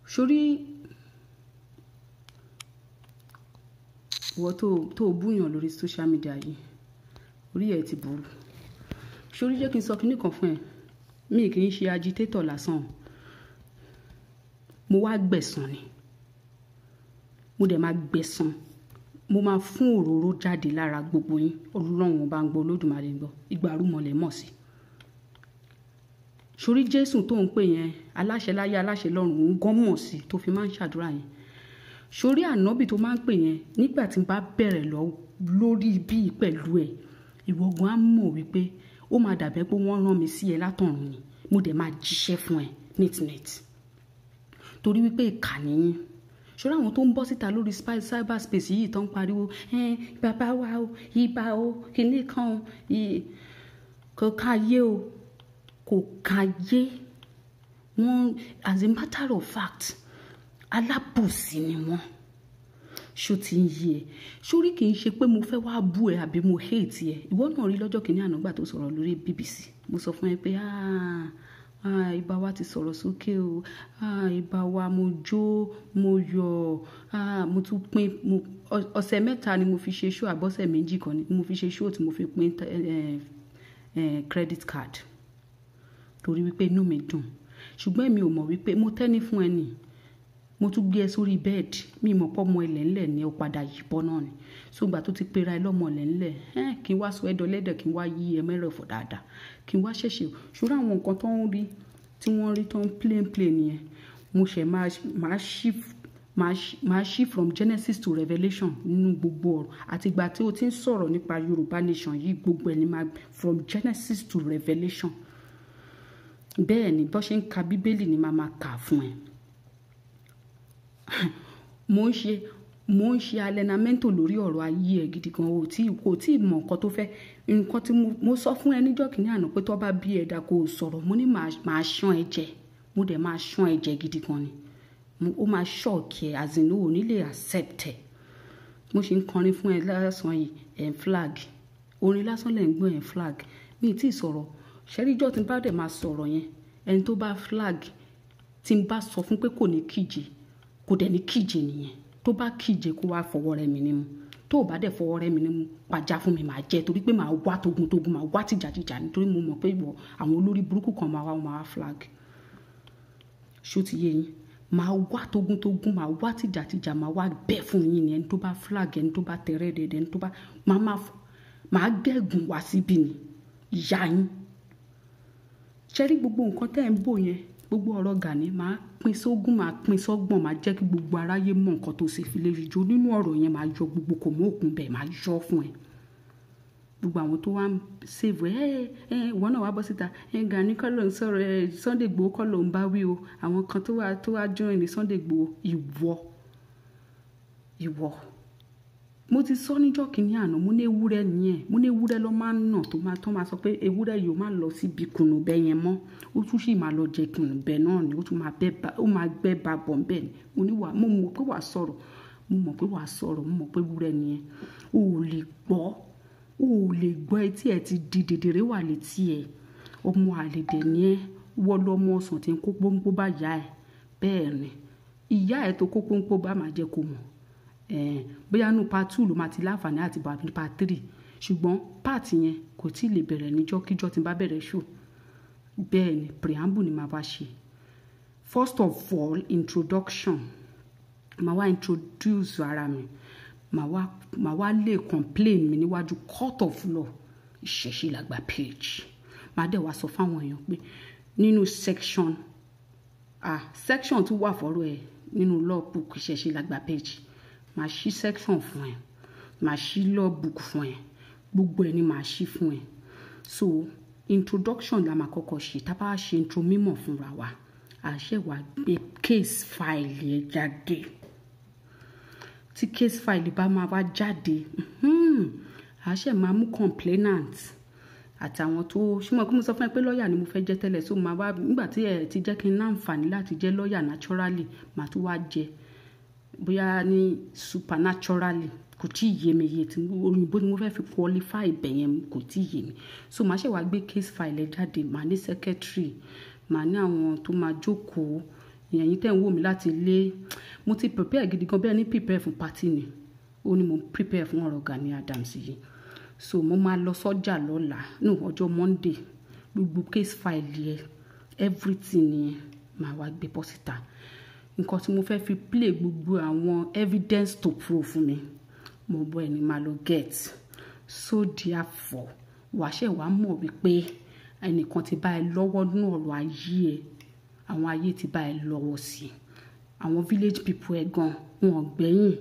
Sórí ìwọ tó búyàn lórí social media yìí, orí ẹ ti burú. Sórí jẹ́ kí n sọ kinní kan fún ẹ. Mi kì í ṣe agitator lásán. Mo wá gbẹ̀san ni. Mo dẹ̀ máa gbẹ̀san. Mo máa fún òróró jáde lára gbogbo yín. Ọlọ́run bá ń gbọ́, Olódùmarè ń gbọ́. Ìgbàrúmọlẹ̀ mọ̀ sí. Sórí Jésù tó ń pè yẹn, aláṣẹ láyé, aláṣẹ lọ́run, òun gan mọ̀ sí tó fi máa ń ṣàdúrà yẹn. Sórí ànábì tó máa ń pè yẹn, nígbà tí n bá bẹ̀rẹ̀ lọ lórí bí pẹ̀lú ẹ̀, ìwọ gan á mọ̀ wípé ó máa dàbẹ́ pé wọ́n rán mi sí ẹ látọ̀run ni. Mo dẹ̀ máa jíṣẹ́ fún ẹ neat neat. Torí wípé ìkà ni yín. Sórí àwọn tó ń bọ́ síta lórí cyberspace yìí tó ń pariwo, bàbá wa o, ìbà o, kinní kan o, kò káyé o, kò káyé. Wọ́n, as a matter of fact, alábòsí ni wọ́n. Ṣó ti ń yé ẹ? Sórí kì í ṣe pé mo fẹ́ wá bú ẹ àbí mo hate ẹ. Ìwọ náà rí lọ́jọ́ kìíní àná gbà tó sọ̀rọ̀ lórí BBC. Mo sọ fún ẹ pé, ìbà wa ti sọ̀rọ̀ sókè o. Ìbà wa, mo jó, mo yọ̀. Mo tún pín, ọ̀sẹ̀ mẹ́ta ni mo fi ṣe show, àbọ̀sẹ̀ méjì kan ni mo fi ṣe show tí mo fi pín credit card. Torí wípé inú mi dùn. Ṣùgbọ́n èmi ò mọ̀ wípé mo tẹ́ni fún ẹ ni. Mo tún gbé ẹ sórí bed. Mi mọ̀ pé ọmọ ilẹ̀ ńlẹ̀ ni ó padà yìbọn náà ni. So ìgbà tó ti pera ẹ lọ́mọ ilẹ̀ ńlẹ̀, kí n wá sọ ẹ́ dọlẹ́dẹ̀, kí n wá yí ẹ mẹ́rẹ̀fọ̀ dáadáa. Kí n wá ṣẹ̀ṣẹ̀. Ṣùgbọ́n àwọn nǹkan tó ń rí, tí wọ́n rí tó ń plain plain yẹn, mo ṣẹ̀ máa shift from Genesis to Revelation nínú gbogbo ọ̀rọ̀. Àti ìgbà tí o ti ń sọ̀rọ̀ nípa Yorùbá Nation yìí, gbogbo ẹ̀ ni máa from Genesis to Revelation. Bẹ́ẹ̀ ni bó ṣe ń ka Bíbélì ni màá máa kà fún ẹ. Mo ń ṣe allenamento lórí ọ̀rọ̀ ayé ẹ gidi gan. O kò tí mọ̀ nǹkan tó fẹ́. Nǹkan tí mo sọ fún ẹ níjọ́ kìíní àná pé tó bá bí ẹ dá kó sọ̀rọ̀, mo ní màá ṣán ẹ jẹ. Mo dẹ̀ máa ṣán ẹ jẹ gidi gan ni. Ó máa shock ẹ, as in o ò ní lè accept ẹ. Mo ṣì ń kọrin fún ẹ lásán yìí, ẹ̀ ń flag. Orin lásán lẹ̀ ń gbọ́, ẹ̀ ń flag. Mi ì tí ì sọ̀rọ̀. Ṣé rí ijọ́ tí n bá dẹ̀ máa sọ̀rọ̀ yẹn, ẹni tó bá flag, tí n bá sọ fún pé kò ní kíje, kò dẹ̀ ní kíje nìyẹn. Tó bá kíje kó wá fọwọ́ rẹ mi nímú. Tó ò bá dẹ̀ fọwọ́ rẹ mi nímú, pàjá fún mi màá jẹ torí pé màá wá togun-togun, màá wá tìjàtìjà nítorí mo mọ̀ pé ìwọ àwọn olórí burúkú kan máa wá, wọ́n máa wá flag. Ṣó ti yé yín? Màá wá togun-togun, màá wá tìjàtìjà, màá wá bẹ́ fún yín ni. Ẹni tó bá flag, ẹni tó bá tẹrẹ dẹ̀dẹ̀, ẹni tó bá, màá máa màá gégùn wá síbí ni. Ìyá yín. Ṣé rí gbogbo nǹkan tẹ́ ẹ̀ ń bò yẹn, gbogbo ọ̀rọ̀ Gani, màá pín sógún, màá pín sọ́gbọ̀n, màá jẹ́ kí gbogbo aráyé mọ̀ nǹkan tó ṣe fi lè rí jó nínú ọ̀rọ̀ yẹn, màá yọ gbogbo kò mọ́ òkun bẹ́ẹ̀, màá yọ fún ẹ. Gbogbo àwọn tó wá ń save ẹ, ẹ ìwọ náà wá bọ́ síta, ẹ Gani kọ́ ló ń sọ̀rọ̀, ẹ Sunday Igboho kọ́ ló ń bá wí o, àwọn kan tó wá join ní Sunday Igboho. Ìwọ, ìwọ, mo ti sọ níjọ́ kìíní àná, mo ní ewúrẹ́ nìyẹn. Mo ní ewúrẹ́ ló máa ń nà tó máa sọ pé ewúrẹ́ yìí ó máa lọ síbi kùnùbẹ́ yẹn mọ́, ó tún sì máa lọ jẹ kùnùbẹ́ náà ni, ó tún máa bẹ́ bá, ó máa gbẹ́ ba bọ̀ ń bẹ́ẹ̀ ni. Mo ní wà, mo mọ̀ pé wàá sọ̀rọ̀, mo mọ̀ pé wàá sọ̀rọ̀, mo mọ̀ pé ewúrẹ́ nìyẹn. O ò lè gbọ́, o ò lè gbọ́. Etí ẹ ti di dèdèrè wà létí ẹ. Ọmọ àlè dẹ̀ ni ẹ́. Wọ́n lọ́mọ ọsàn tí ń kó pọ́npọ́ bá ìyá ẹ̀. Bẹ́ẹ̀ ni, ìyá ẹ̀ tó kó pọ́npọ́ bá máa jẹ́ kó mọ̀. Bóyá nínú part two ló máa ti láǹfààní àti bọ̀ àbí part three, ṣùgbọ́n part yẹn kò tí ì lè bẹ̀rẹ̀ níjọ́kíjọ́ tí n bá bẹ̀rẹ̀ show. Bẹ́ẹ̀ ni, preamble ni màá bá ṣe. First of all, introduction. Màá wá introduce ara mi, màá wá lè complain mi níwájú court of law, Ìṣẹ̀ṣe Làgbà page. Màá dẹ̀ wá sọ fáwọn èèyàn pé nínú section, ah, section tún wà fọ́rọ̀ ẹ̀ nínú law book Ìṣẹ̀ṣe Làgbà page. Màá ṣí section fún ẹ, màá ṣí law book fún ẹ, gbogbo ẹ ni màá ṣí fún ẹ. So introduction la máa kọ́kọ́ ṣe. Tá a bá ṣe intro mímọ̀ fúnra wa, àṣẹ wa gbé case file yẹn jáde. Tí case file bá máa wá jáde, àṣẹ máa mú complainant àtàwọn tó ṣùgbọ́n kí mo sọ fún ẹ pé lọ́ọ̀yà ni mo fẹ́ jẹ́ tẹ́lẹ̀. So máa wá nígbà tí ẹ ti jẹ́ kí n láǹfààní láti jẹ́ lọ́ọ̀yà naturally, màá tún wá jẹ bóyá ní supernaturally. Kò tí ì yé mi iye tí òyìnbó ni mo fẹ́ fi qualify ibẹ̀ yẹn, kò tí ì yé mi. So màá ṣe wá gbé case file ẹ jáde. Màá ní secretary, màá ní àwọn tó máa jókòó. Ìyẹn tẹ́ ń wò mí láti ilé, mo ti prepare gidi gan, bẹ́ẹ̀ ní prepare fún party ni ó ní mo prepare fún ọ̀rọ̀ Gani Adams yìí. So mo máa lọ sọ́jà lọ́la, no, ọjọ́ Monday. Gbogbo case file yẹ, everything yẹn, màá wá gbé bọ́ síta. Nǹkan tí mo fẹ́ fi play gbogbo àwọn evidence to prove fún mi, mo bọ́ ẹni máa lọ get. So therefore, wàá ṣẹ̀ wàá mọ̀ wípé ẹnìkan ti bá ẹ lọ́wọ́ nínú ọ̀rọ̀ ayé ẹ. Àwọn ayé ti bá ẹ lọ́wọ́ sí i. Àwọn village people ẹ gan wọn ò gbẹ́yìn.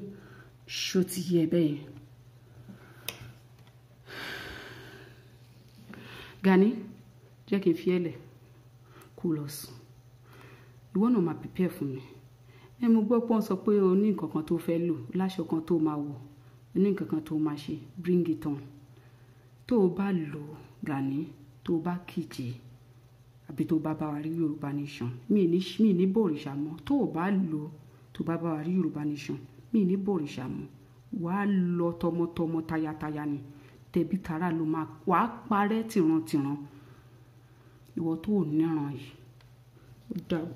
Ṣó ti yẹ bẹ́ẹ̀ yẹn? Gani, jẹ́ kí n fi ẹ́ lẹ̀ kó lọ sùn. Ìwọ náà máa prepare fún mi. Ẹ mo gbọ́ pé wọ́n sọ pé o ní nǹkan kan tó fẹ́ lò, láṣọ kan tó máa wọ̀, o ní nǹkan kan tó máa ṣe. Bring it on. Tó o bá lò, Gani, tó o bá kíje àbí tó o bá bá wa rí Yorùbá Nation, mi ní bòrìṣà mọ́. Tó o bá lò, tó o bá bá wa rí Yorùbá Nation, mi ní bòrìṣà mọ́. Wàá lọ tọmọtọmọ, tayataya ni, tẹbí tará ló máa wàá parẹ́ tìrantìran. Ìwọ tó ò níran yìí, ó dàbọ̀.